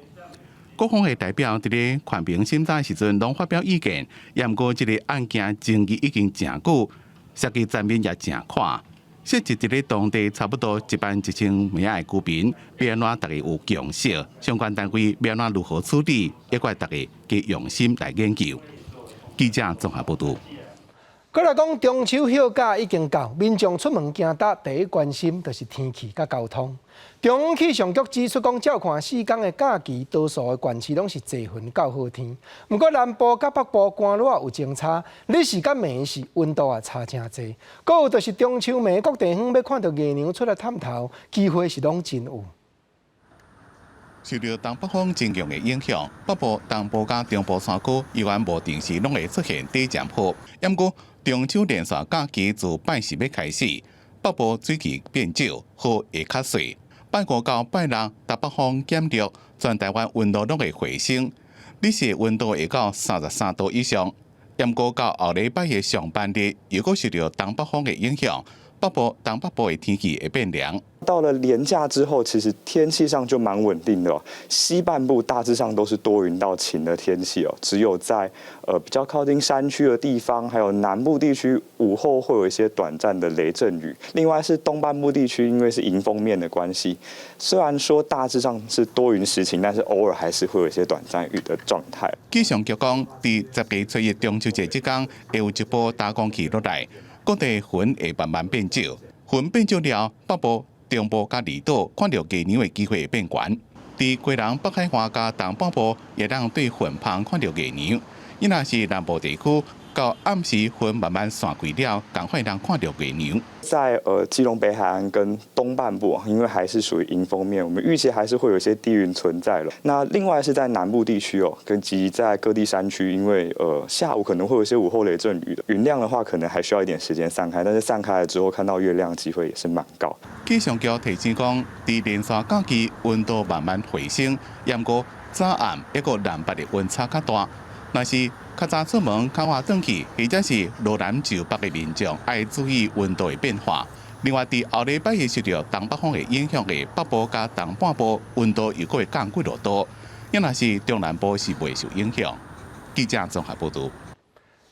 各方的代表佇咧環評審查時陣，攏發表意見。毋過這个案件爭議已經誠久，涉及層面也誠闊，涉及佇咧當地差不多11,000名的居民，欲按怎大家有共識？相關單位欲按怎如何處理？抑閣愛大家加用心來研究。記者綜合報導。閣閣來講，中秋歇假已經到，民眾出門行搭，第一關心就是天氣佮交通。中央氣象局指出，講照看四工的假期，多數的縣市攏是濟雲到好天。毋過南部佮北部寒熱有前差，日時佮暝時溫度也差誠濟。閣有就是中秋暝各地方欲看著月娘出來探頭，機會是攏真有。受著東北風真強的影響，北部、東部佮中部山區依然無定時攏會出現短暫雨。毋過中秋連續假期自拜四欲開始，北部水汽變少，雨會較細。拜五到拜六，東北風減弱，全台灣溫度攏會回升，日時溫度會到33度以上。毋過到後禮拜的上半日，又閣受著東北風的影響，北部、東北部的天氣會變涼。到了連假之後，其實天氣上就蠻穩定的哦。西半部大致上都是多雲到晴的天氣哦，只有在比較靠近山區的地方，還有南部地區午後會有一些短暫的雷陣雨。另外是東半部地區，因為是迎風面的關係，雖然說大致上是多雲時晴，但是偶爾還是會有一些短暫雨的狀態。氣象局講，佇10月初一中秋節這工，會有一波大空氣落來，各地雲會慢慢變少，雲變少了，北部、中部佮離島看著月娘的機會會變懸。佇基隆北海岸佮東半部，會當對雲縫看著月娘。伊若是南部地區，到暗時雲慢慢散開了，仝款會當看著月娘。在基隆北海岸跟東半部，因為還是屬於迎風面，我們預期還是會有一些低雲存在了。那另外是在南部地區哦，跟及在各地山區，因為下午可能會有一些午後雷陣雨的雲量的話，可能還需要一點時間散開。但是散開了之後，看到月亮機會也是蠻高。氣象局提醒講，佇連續假期溫度慢慢回升，毋過早暗抑閣南北的溫差較大。若是較早出門較晚轉去，或者是落南就北的民眾，愛注意溫度的變化。另外，佇後禮拜會受著東北風的影響的北部佮東半部溫度又閣會降幾落度，抑若是中南部是袂受影響。記者綜合報導。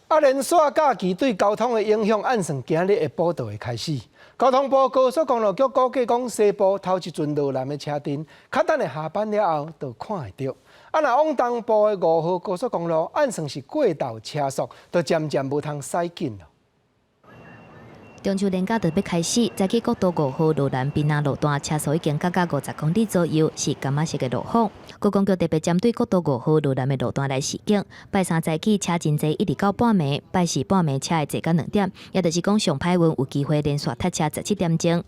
啊，連續假期對交通的影響，按算今日下晡就會開始。交通部高速公路局估計講，西部頭一陣落南的車陣，較等下下班了後就看會著。啊，若往東部的5號高速公路，按算是過晝車速，就漸漸無通駛緊了。中秋連假就欲開始，早起國道5號羅南檳榔路段車速已經降到50公里左右，是柑仔色的路況。高公局特別針對國道5號羅南的路段來示警，拜三早起車真濟，一直到半暝，拜四半暝車會濟到2點，也就是講上歹運有機會連續塞車17點鐘。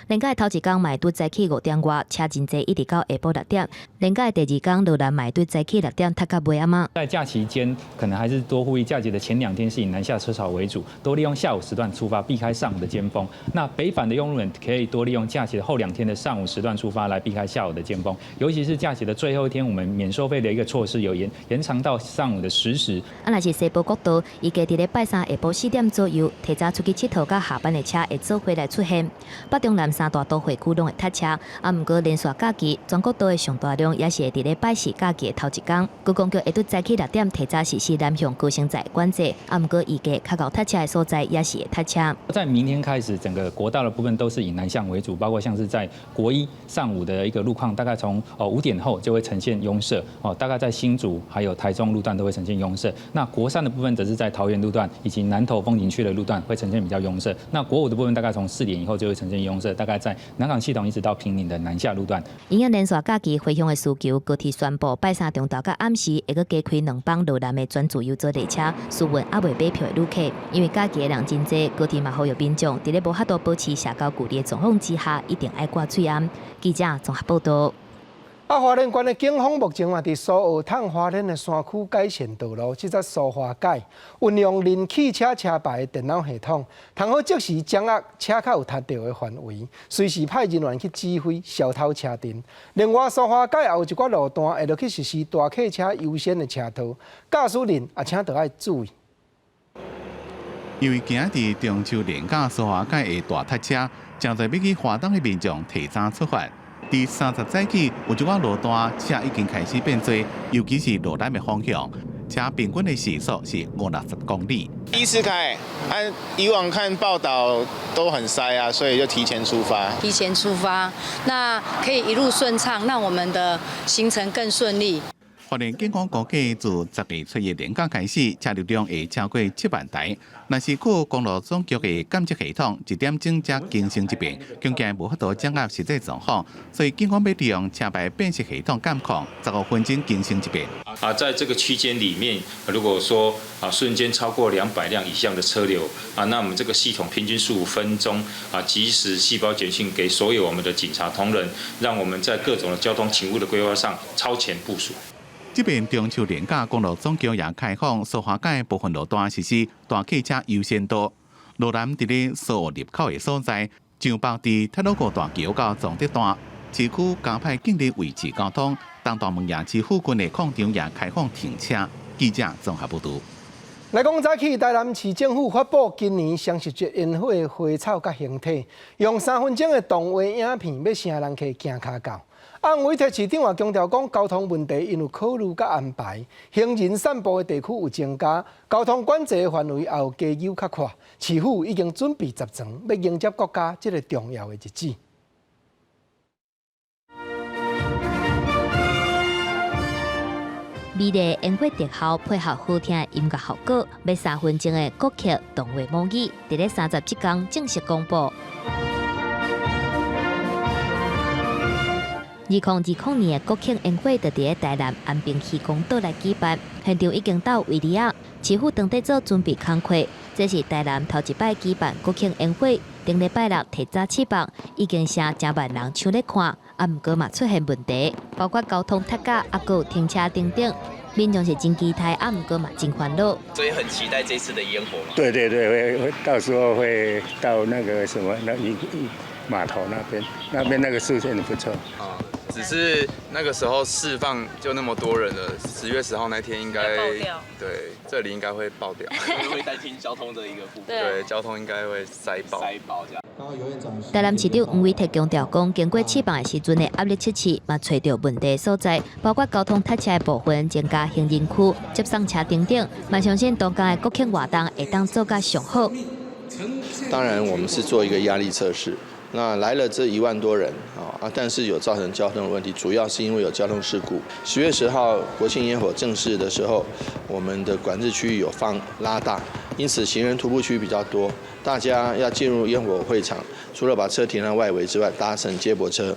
連假的頭一工嘛對早起5點外，車真濟，一直到下晡6點。連假的第二工羅南嘛對早起6點塞到尾仔仔。在假期間，可能還是多呼籲假期的前2天是以南下車潮為主，多利用下午時段出發，避開上午的尖峰。那北返的用路人可以多利用假期的後2天的上午時段出發，來避開下午的尖峰。尤其是假期的最後一天，我們免收費的一個措施有延長到上午的10時。啊，若是西部國道，預計佇咧拜三下晡4點左右，提早出去𨑨迌佮下班的車會做伙來出現。北中南三大都會區攏會塞車，啊，毋過連續假期，全國道的上大量也是會佇咧拜四假期的頭一工。觀光局會對早起6點提早實施南向高升站管制，啊，毋過預計較𠢕塞車的所在也是會塞車。在明天開始，整個國道的部分都是以南向為主，包括像是在國一上午的一個路況，大概從5點後就會呈現擁塞哦，大概在新竹還有台中路段都會呈現擁塞。那國三的部分則是在桃園路段以及南投風景區的路段會呈現比較擁塞。那國五的部分大概從4點以後就會呈現擁塞，大概在南港系統一直到坪林的南下路段。因應連續假期回鄉的需求，高鐵宣布拜三中晝佮暗時會閣加開兩班羅南的全自由座列車，輸運猶未買票的旅客。因為假期的人真濟，高鐵嘛呼籲民眾佇咧無法度保持社交距離的狀況之下，一定愛掛喙罨。記者綜合報導。啊，花蓮縣的警方目前嘛佇蘇澳湠花蓮的山區改善道路，這則蘇花改運用零汽車車牌的電腦系統，通好即時掌握車較有塞著的範圍，隨時派人員去指揮消偷車陣。另外，蘇花改也有一寡路段會落去實施大客車優先的車道，駕駛人也請著愛注意。因為今仔日中秋連假蘇花改會大塞車，誠濟欲去花東的民眾提早出發。佇30早起，有一寡路段車已經開始變濟，尤其是羅南的方向，車平均的時速是50-60公里。第一次開，按以往看報道都很塞啊，所以就提前出發。提前出發，那可以一路順暢，讓我們的行程更順利。花蓮警方估計自10月初一連假開始，車流量會超過7萬台。若是靠公路總局的監測系統，一點鐘才更新一遍，恐驚無法度掌握實際狀況。所以警方欲利用車牌辨識系統監控，15分鐘更新一遍。啊，在這個區間裡面，如果說啊瞬間超過200輛以上的車流啊，那我們這個系統平均15分鐘啊，即時細胞簡訊給所有我們的警察同仁，讓我們在各種的交通勤務的規劃上超前部署。這邊中秋連假，公路總局也開放蘇花改部分路段實施大客車優先道。路南佇咧蘇澳入口的所在，上北佇太魯閣大橋到崇德段，市區加派警力維持交通。東大門夜市附近的廣場也開放停車。記者綜合報導。來講早起，台南市政府發布今年雙十節煙火的花草佮形體，用3分鐘的動畫影片，欲請人客行跤到。啊，委託市長也強調講，交通問題𪜶有考慮佮安排，行人散步的地區有增加，交通管制的範圍也有加優較闊。市府已經準備十全，欲迎接國家這个重要的日子。美麗煙火特效配合好聽的音樂效果，欲3分鐘的國慶動畫模擬，佇咧三十這工正式公布。2020年的國慶煙火就佇咧台南安平漁港島來舉辦，現場已經到位了啊！市府當地做準備工課，這是台南頭一擺舉辦國慶煙火，頂禮拜六提早釋放，已經成誠萬人搶咧看，啊，毋過嘛出現問題，包括交通塞車，啊，閣有停車等等，民眾是真期待，啊，毋過嘛真煩惱。所以很期待這次的煙火嘛。對對對，會到時候會到那個什麼那一碼頭那邊，那邊那個視線不錯。只是那個時候釋放就那麼多人了，10月10號那天應該對，這裡應該會爆掉。會擔心交通的一個部分。對，交通應該會塞爆。塞爆這樣。台南市長黃偉哲強調講，經過試放的時陣的壓力測試，嘛揣著問題所在，包括交通塞車的部分、增加行人區、接送車等等，嘛相信當天的國慶活動會當做甲上好。當然，我們是做一個壓力測試。那來了這1萬多人啊，但是有造成交通的問題，主要是因為有交通事故。10月10號國慶煙火正式的時候，我們的管制區域有放拉大，因此行人徒步區比較多，大家要進入煙火會場，除了把車停在外圍之外，搭乘接駁車，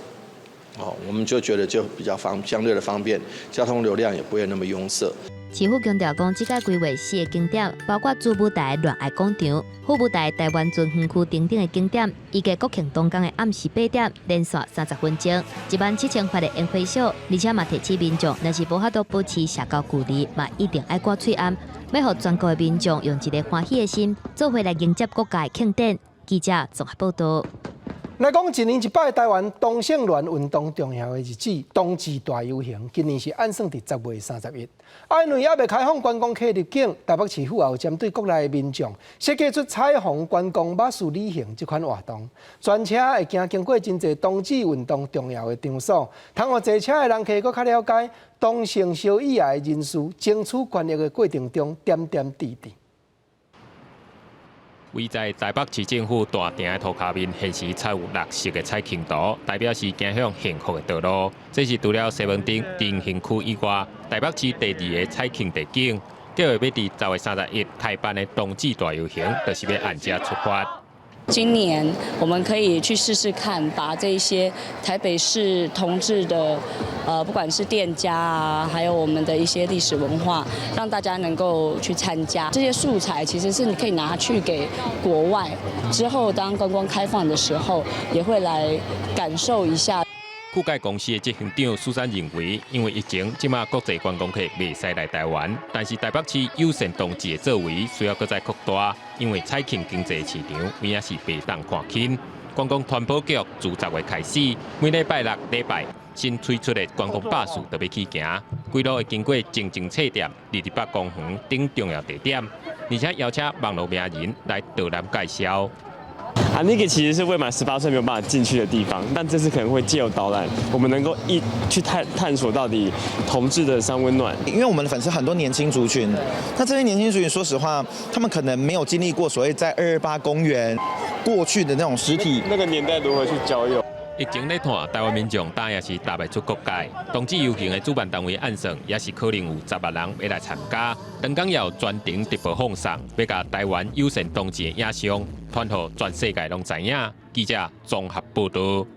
哦，我們就覺得就比較方相對的方便，交通流量也不會那麼擁塞。市府強調講，這屆規劃四個景點，包括主舞台戀愛廣場、副舞台台灣尊園區等等的景點，預計國慶當天的暗時8點，連續30分鐘，1.7萬發的煙火秀，而且嘛提醒民眾，若是無法度保持社交距離，嘛一定愛掛喙罨，欲予全國的民眾用一个歡喜的心，做伙來迎接國家的慶典。記者綜合報導。來講一年一擺台灣同性戀運動重要的日子——同志大遊行，今年是按算佇10月31。啊，因為猶未開放觀光客入境，台北市府也有針對國內的民眾設計出彩虹觀光巴士旅行這款活動。全車會行經過真濟同志運動重要的場所，通予坐車的人客閣較了解同性相喜愛的人士爭取權益的過程中點點滴滴。位在台北市政府大廳的塗跤面，現時採有綠色的彩慶圖，代表是走向幸福的道路。這是除了西門町人行區以外，台北市第二个彩慶地景。計劃欲佇10月31開辦的同志大遊行，就是欲按這出發。今年我們可以去試試看，把這些台北市同志的，不管是店家啊，還有我們的一些歷史文化，讓大家能夠去參加。這些素材其實是你可以拿去給國外，之後當觀光開放的時候，也會來感受一下。酷蓋公司的執行長蘇珊認為，因為疫情，這馬國際觀光客袂使來台灣，但是台北市友善同志的作為需要閣再擴大，因為彩慶經濟市場有影是袂當看輕。觀光傳播局自10月開始，每禮拜六、禮拜新推出的觀光巴士就欲起行，規路會經過靜靜冊店、28公園等重要地點，而且邀請網路名人來導覽介紹。啊，那個其實是未滿18歲沒有辦法進去的地方，但這次可能會借由導覽，我們能夠一去探索到底同志的三溫暖。因為我們的粉絲很多年輕族群，那這些年輕族群，說實話，他們可能沒有經歷過所謂在228公園過去的那種實體那個年代如何去交友。疫情咧湠，台灣民眾今也是踏袂出國界。同志遊行的主辦單位按算，也是可能有10萬人欲來參加。當天也有專程直播放送，欲共台灣友善同志的影像，傳予全世界攏知影。記者綜合報導。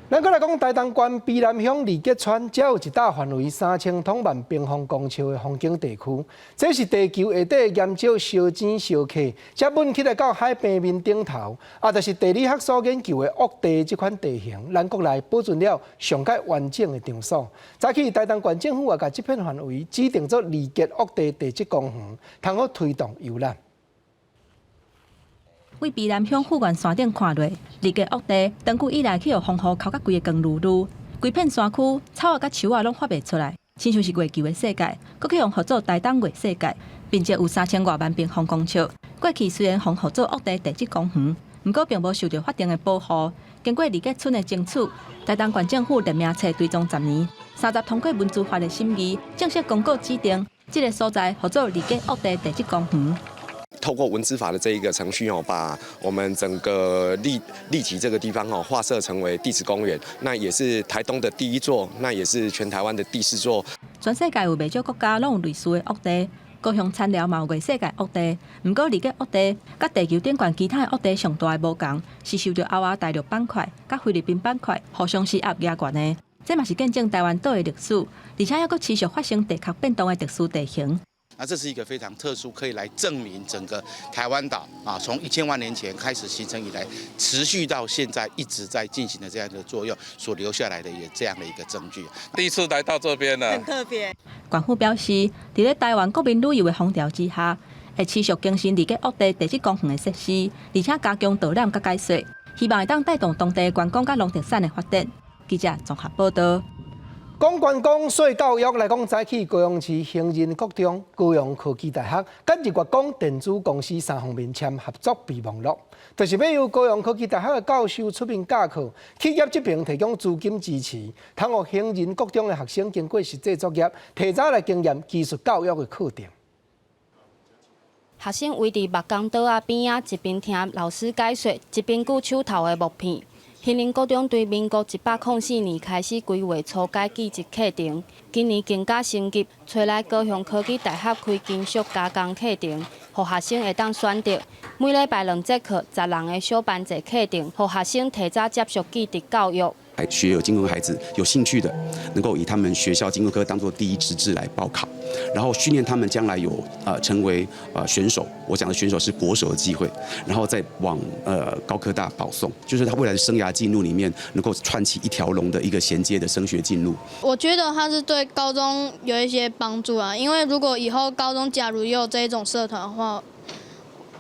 咱閣來講，台東縣卑南鄉利吉村，遮有一搭範圍3000萬平方公尺的風景地區，這是地球下底鹽沼燒煎燒客，才穩起來到海平面頂頭，啊，就是地理學所研究的沃地這款地形，咱國內保存了上蓋完整的場所。早起台東縣政府也共這片範圍指定做利吉沃地地質公園，通好推動遊覽。位卑南鄉富源山頂看落，利吉沃地長久以來去予風雨澆甲規个光漉漉，規片山區草仔佮樹仔攏發袂出來，親像是月球的世界，閣去予號做台東月世界，面積有3000外萬平方公尺。過去雖然予號做沃地地質公園，毋過並無受著法定的保護。經過利吉村的爭取，台東縣政府聯名冊追蹤10年，30通過文資法的審議，正式公告指定這个所在號做利吉沃地地質公園。透過文資法的這一個程序哦，把我們整個利吉這個地方哦劃設成為地質公園，那也是台東的第一座，那也是全台灣的第四座。全世界有袂少國家攏有類似的沃地，高雄田寮嘛有月世界沃地。毋過利吉沃地佮地球頂懸其他的沃地上大的無仝，是受著歐亞大陸板塊佮菲律賓板塊互相施壓壓懸的。這嘛是見證台灣島的歷史，而且猶閣持續發生地殼變動的特殊地形。那這是一個非常特殊，可以來證明整個台灣島啊，從1000萬年前開始形成以來，持續到現在一直在進行的這樣的作用，所留下來的也這樣的一個證據。第一次來到這邊呢，很特別。縣府表示，佇咧台灣國民旅遊的風潮之下，會持續更新利吉沃地地質公園的設施，而且加強導覽佮解說，希望會當帶動當地觀光佮農特產的發展。記者綜合報導。講觀光、說教育來講，早起高雄市興仁國中、高雄科技大學佮日月光電子公司三方面簽合作備忘錄，就是欲由高雄科技大學的教授出面教課，企業這邊提供資金支持，通予興仁國中的學生經過實際作業，提早來經驗技術教育的課程。學生圍佇木工桌仔邊仔，一邊聽老師解說，一邊舉手頭的木片。興仁國中對民國104年開始規劃初階技職課程，今年更加升級，揣來高雄科技大學開金屬加工課程，予學生會當選擇。每禮拜兩節課，10人的小班制課程，予學生提早接觸技職教育。學有金工孩子有興趣的，能夠以他們學校金工科當做第一志願來報考，然後訓練他們將來有成為選手。我講的選手是國手的機會，然後再往高科大保送，就是他未來的生涯進路裡面能夠串起一條龍的一個銜接的升學進路。我覺得他是對高中有一些幫助啊，因為如果以後高中假如也有這種社團的話，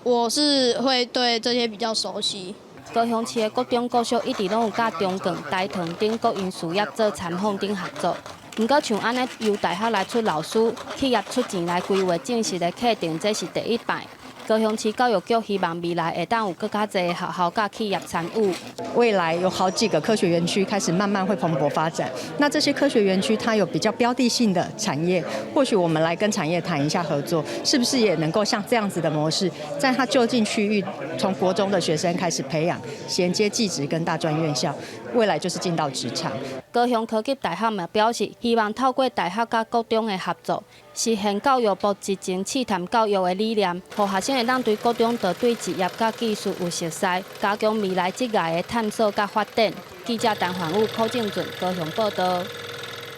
我是會對這些比較熟悉。高雄市的國中、國小一直攏有佮中鋼、大唐等國營事業做參訪等合作。毋過像按呢由大學來出老師，企業出錢來規劃正式的課程，這是第一擺。高雄市教育局希望未來會當有閣較濟學校佮企業參與。未來有好幾個科學園區開始慢慢會蓬勃發展，那這些科學園區它有比較標的性的產業，或許我們來跟產業談一下合作，是不是也能夠像這樣子的模式，在它就近區域，從國中的學生開始培養，銜接技職跟大專院校，未來就是進到職場。高雄科技大學嘛表示，希望透過大學佮國中的合作，實現教育部執前試探教育的理念，予學生會當對國中就對職業佮技術有熟似，加強未來職涯的探索佮發展。記者陳環武、柯正俊高雄報導。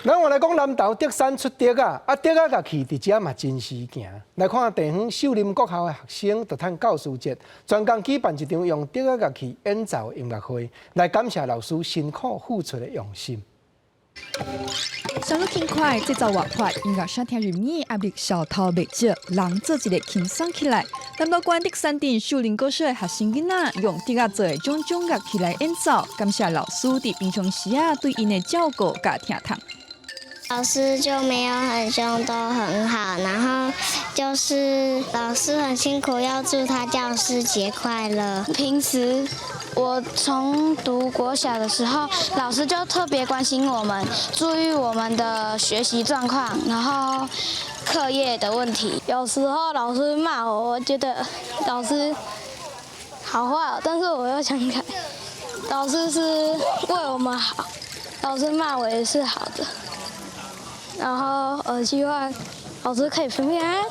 咱話來講，南投竹山出竹仔，啊竹仔樂器佇遮嘛真時行。來看地方秀林國校的學生，就趁教師節，專工舉辦一場用竹仔樂器演奏音樂會，來感謝老師辛苦付出的用心。旋律輕快，節奏活潑，音樂聲聽入耳，壓力消透袂少，人做一个輕鬆起來。南投縣竹山鎮秀林國小的學生囡仔，用竹仔做的種種樂器來演奏，感謝老師佇平常時啊對𪜶的照顧佮疼痛。老師就沒有很兇，都很好。然後就是老師很辛苦，要祝他教師節快樂。平時我從讀國小的時候，老師就特別關心我們，注意我們的學習狀況，然後課業的問題。有時候老師罵我，我覺得老師好壞，但是我又想改。老師是為我們好，老師罵我也是好的。然後我希望老師可以平平安安。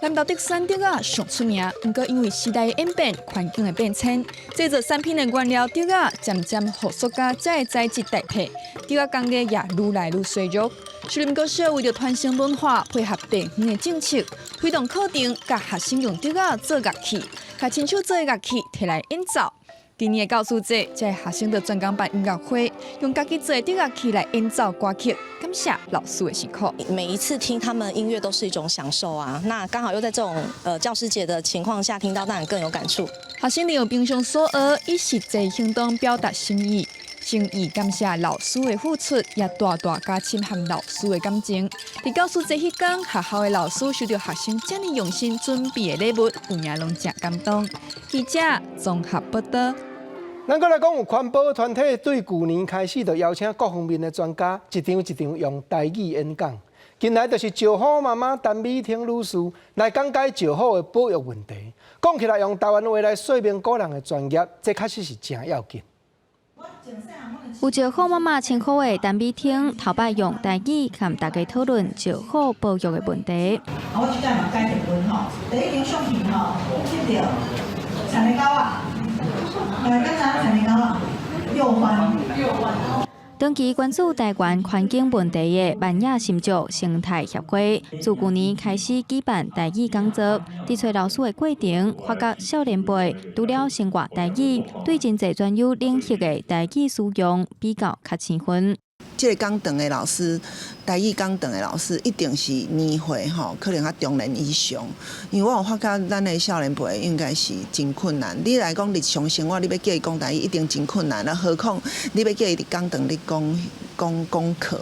南投竹山竹仔上出名，毋過因為時代演變、環境的變遷，製作產品的原料竹仔漸漸予塑膠這个材質代替，竹仔工藝也愈來愈衰弱。樹林國小為著傳承文化，配合地方的政策，推動課程，教學生用竹仔做樂器，共親手做的樂器提來演奏。今年的教師節，這个學生就專工辦音樂會，用家己做的竹樂器來演奏歌曲，感謝老師的辛苦。每一次聽他們音樂都是一種享受啊！那剛好又在這種教師節的情況下聽到，當然更有感觸。學生利用平常所學，以實際行動表達心意，誠意感謝老師的付出，也大大加深和老師的感情。佇教師節彼工，學校的老師收到學生遮爾用心準備的禮物，有影攏誠感動。記者綜合報道。咱閣來講，有環保團體對舊年開始就邀請各方面的專家，一場一場用台語演講。近來就是石虎媽媽陳美婷女士來講解石虎的保育問題。講起來用台灣話來說明古人的專業，這確實是誠要緊。有石虎媽媽稱呼的陳美婷，頭擺用台語佮大家討論石虎保育的問題。我這擺嘛解一問吼，第一張相片吼，翕著田的狗仔。來，敢知影田的狗仔？幼獾。長期關注台灣環境問題的萬野新竹生態協會，自舊年開始舉辦台語講座，佇揣老師的過程，發覺少年輩除了生活台語，對真濟專有領域的台語使用比較較生分。這个講堂的老師，台語講堂的老師，一定是年歲吼，可能較中年以上。因為我有發覺，咱的少年輩應該是真困難。你來講日常生活，你欲叫伊講台語，一定真困難。那何況你欲叫伊佇講堂咧講講講課？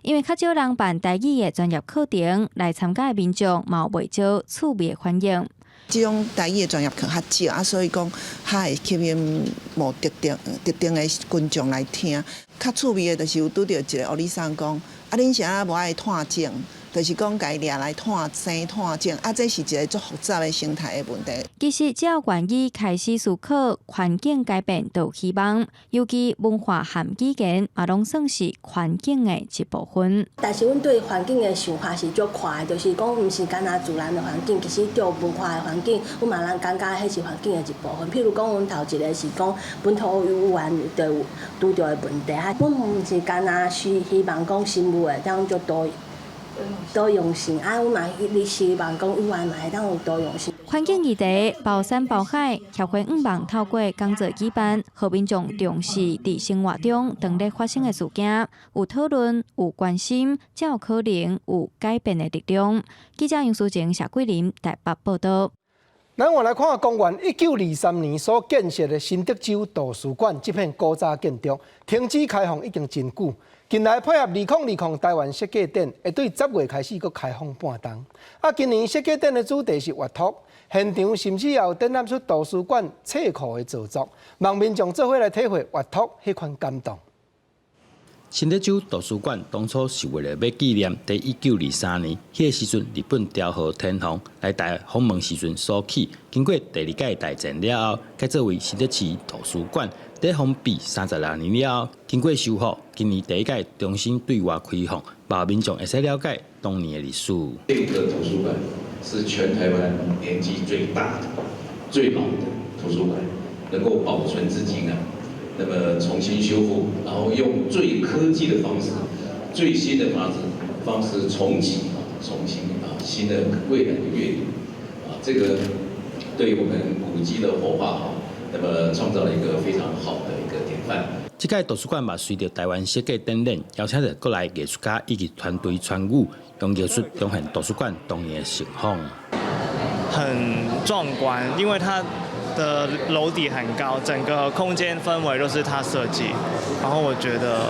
因為較少人辦台語的專業課程，來參加的民眾嘛有袂少趣味的反應。這種台語的專業課較少啊，所以講較會吸引無特定特定的群眾來聽。較趣味的，就是有拄著一个歐里桑講，啊，恁是按怎無愛湠種？就是講共伊掠來湠生湠種，啊，這是一个足複雜的生態的問題。其實，只要願意開始思考環境改變，就有希望。尤其文化和語言，嘛攏算是環境的一部分。但是，阮對環境的想法是足寬的，就是講，毋是干焦自然的環境，其實對文化的環境，阮嘛通感覺彼是環境的一部分。譬如講，阮頭一个是講本土語言就有拄著的問題，啊，阮毋是干焦是希望講生物會當足多多樣性，啊，阮嘛希望講語言嘛會當有多樣性。環境議題包山包海，協會向望透過講座舉辦，予民眾重視佇生活中當咧發生的事件，有討論、有關心，才有可能有改變的力量。記者楊淑靜、謝桂林台北報道。咱換來看，公元1923年所建設的新竹州圖書館這片古早建築，停止開放已經真久。近來配合2020台灣設計展，會對10月開始閣開放半冬。啊，今年設計展的主題是閱讀，現場甚至也有展覽出圖書館冊庫的製作，望民眾做伙來體會閱讀彼款感動。新竹州圖書館當初是為了欲紀念佇1923年彼个時陣，日本調和天皇來台訪問時陣所起。經過第二屆大戰了後，改做為新竹市圖書館。佇封閉36年了後，經過修復，今年第一屆重新對外開放，讓民眾會使了解當年的歷史。這個圖書館是全台灣年紀最大的、最老的圖書館，能夠保存至今啊。那麼重新修復，然後用最科技的方式、最新的方式重啟啊，重新啊新的未來的閱讀啊，這個對我們古蹟的活化哈，那麼創造了一個非常好的一個典範。這屆圖書館嘛，隨著台灣設計展覽，邀請著國內藝術家以及團隊參與，用藝術重現圖書館當年的盛況。很壯觀，因為它的樓底很高，整個空間氛圍都是他設計，然後我覺得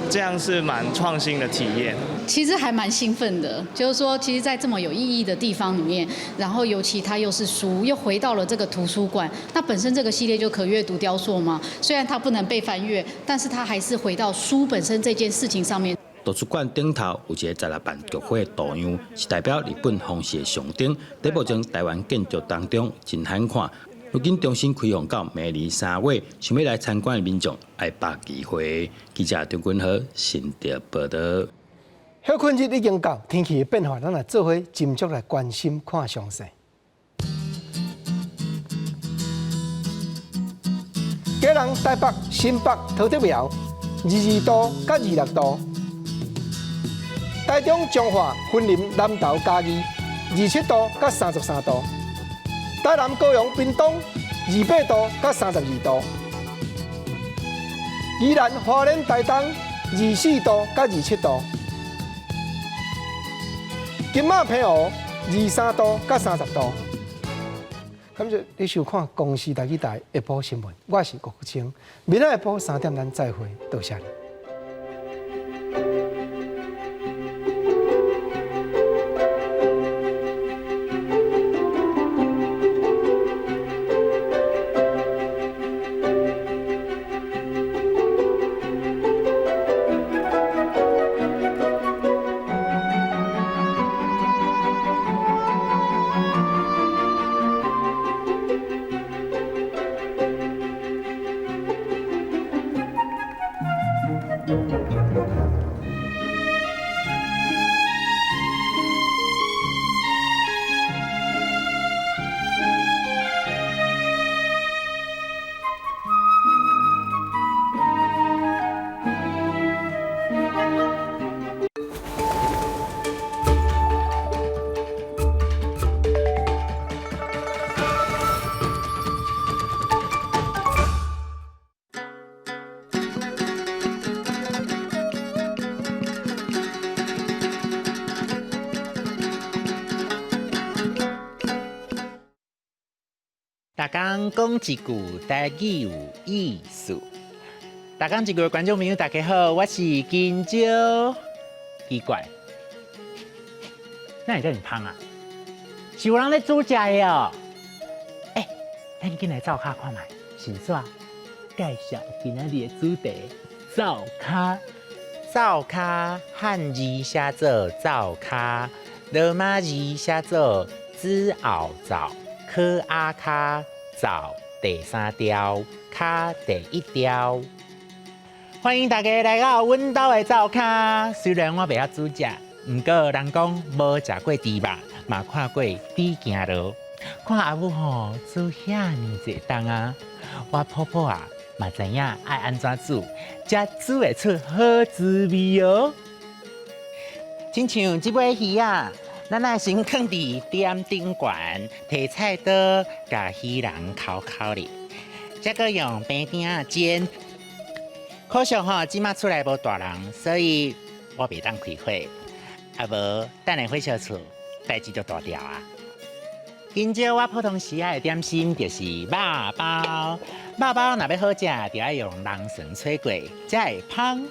這樣是蠻創新的體驗。其實還蠻興奮的，就是說，其實，在這麼有意義的地方裡面，然後尤其它又是書，又回到了這個圖書館，那本身這個系列就可閱讀雕塑嘛，雖然它不能被翻閱，但是它還是回到書本身這件事情上面。圖書館頂頭有一個16瓣菊花的圖樣，是代表日本皇室的象徵。佇目前台灣建築當中真罕看。如今重新開放到明年3月，想欲來參觀的民眾愛百幾歲。記者張君和新竹報導。歇睏日已經到，天氣的變化，咱來做伙斟酌來關心看詳細。基隆、台北、新北、桃竹苗，22度佮26度；台中、彰化、雲林、南投、嘉義，27度佮33度；台南、高雄、屏東，28度佮32度；宜蘭、花蓮、台東，24度佮27度；金馬、澎湖，23度佮30度。感謝你收看《公視台語台》下晡新聞，我是郭國清。明仔下晡3點，咱再會，多謝你。逐工講一句台語有意思。逐工一句觀眾朋友，大家好，我是金蕉。奇怪，哪會遮爾芳啊？是有人咧煮食的哦。欸，咱緊來灶跤看覓，先煞介紹今仔日的主題：灶跤。灶跤漢字寫做灶跤，羅馬字寫做子後灶，可阿跤灶第三調，跤第一調。歡迎大家來到阮兜的灶跤。雖然我袂曉煮食，毋過人講無食過豬肉，嘛看過豬行路。看阿母吼煮遐爾濟冬啊，我婆婆啊嘛知影愛按怎煮，才煮會出好滋味哦。親像這尾魚仔，咱愛先囥佇點頂懸，提菜刀共魚礱摳摳咧，再閣用平鼎仔煎。可惜吼，這馬厝內無大人，所以我袂當開火。啊無，等下火燒厝，代誌就大條啊。今朝我普通時仔的點心就是肉包，肉包若欲好食，就愛用龍蒜炊過，才會芳。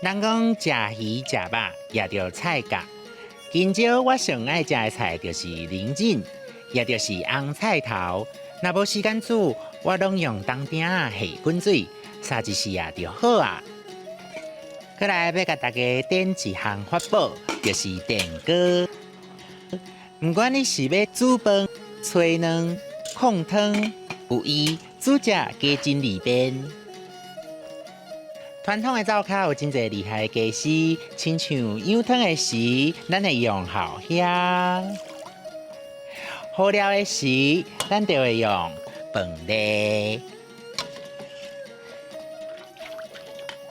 人講食魚食肉，也著菜角。今朝我上愛食的菜就是龍井，也就是紅菜頭。若無時間煮，我攏用銅鼎仔下滾水，捎一時啊就好啊。過來欲共大家點一項法寶，就是電鍋。毋管你是欲煮飯、炊卵、炕湯，有伊煮食加真利便。傳統的灶跤有真濟厲害的家師，親像養湯的時，咱會用蠔蝦；好料的時，咱就會用飯粒。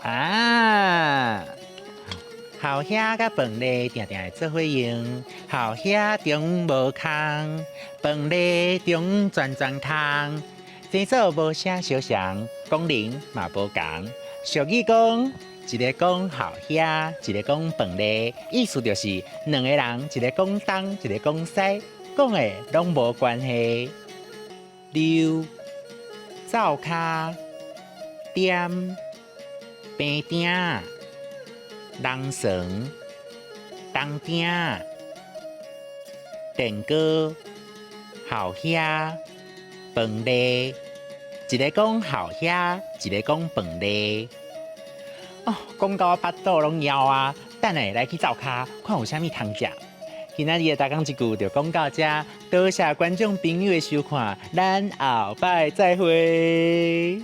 啊，蠔蝦佮飯粒定定會做伙用，蠔蝦中無空，飯粒中全全空，生做無啥相像，功能嘛無仝。俗語講，一个講蠔蝦，一个講飯粒，意思就是兩個人，一个講東，一个講西，講的攏無關係。溜灶跤點平鼎龍蒜銅鼎電鍋蠔蝦飯粒。一个講蠔蝦，一个講飯粒。哦，講到我腹肚攏枵啊！等下來去灶跤，看有啥物通食。今仔日的大講一句就講到遮，多謝觀眾朋友的收看，咱後擺再會。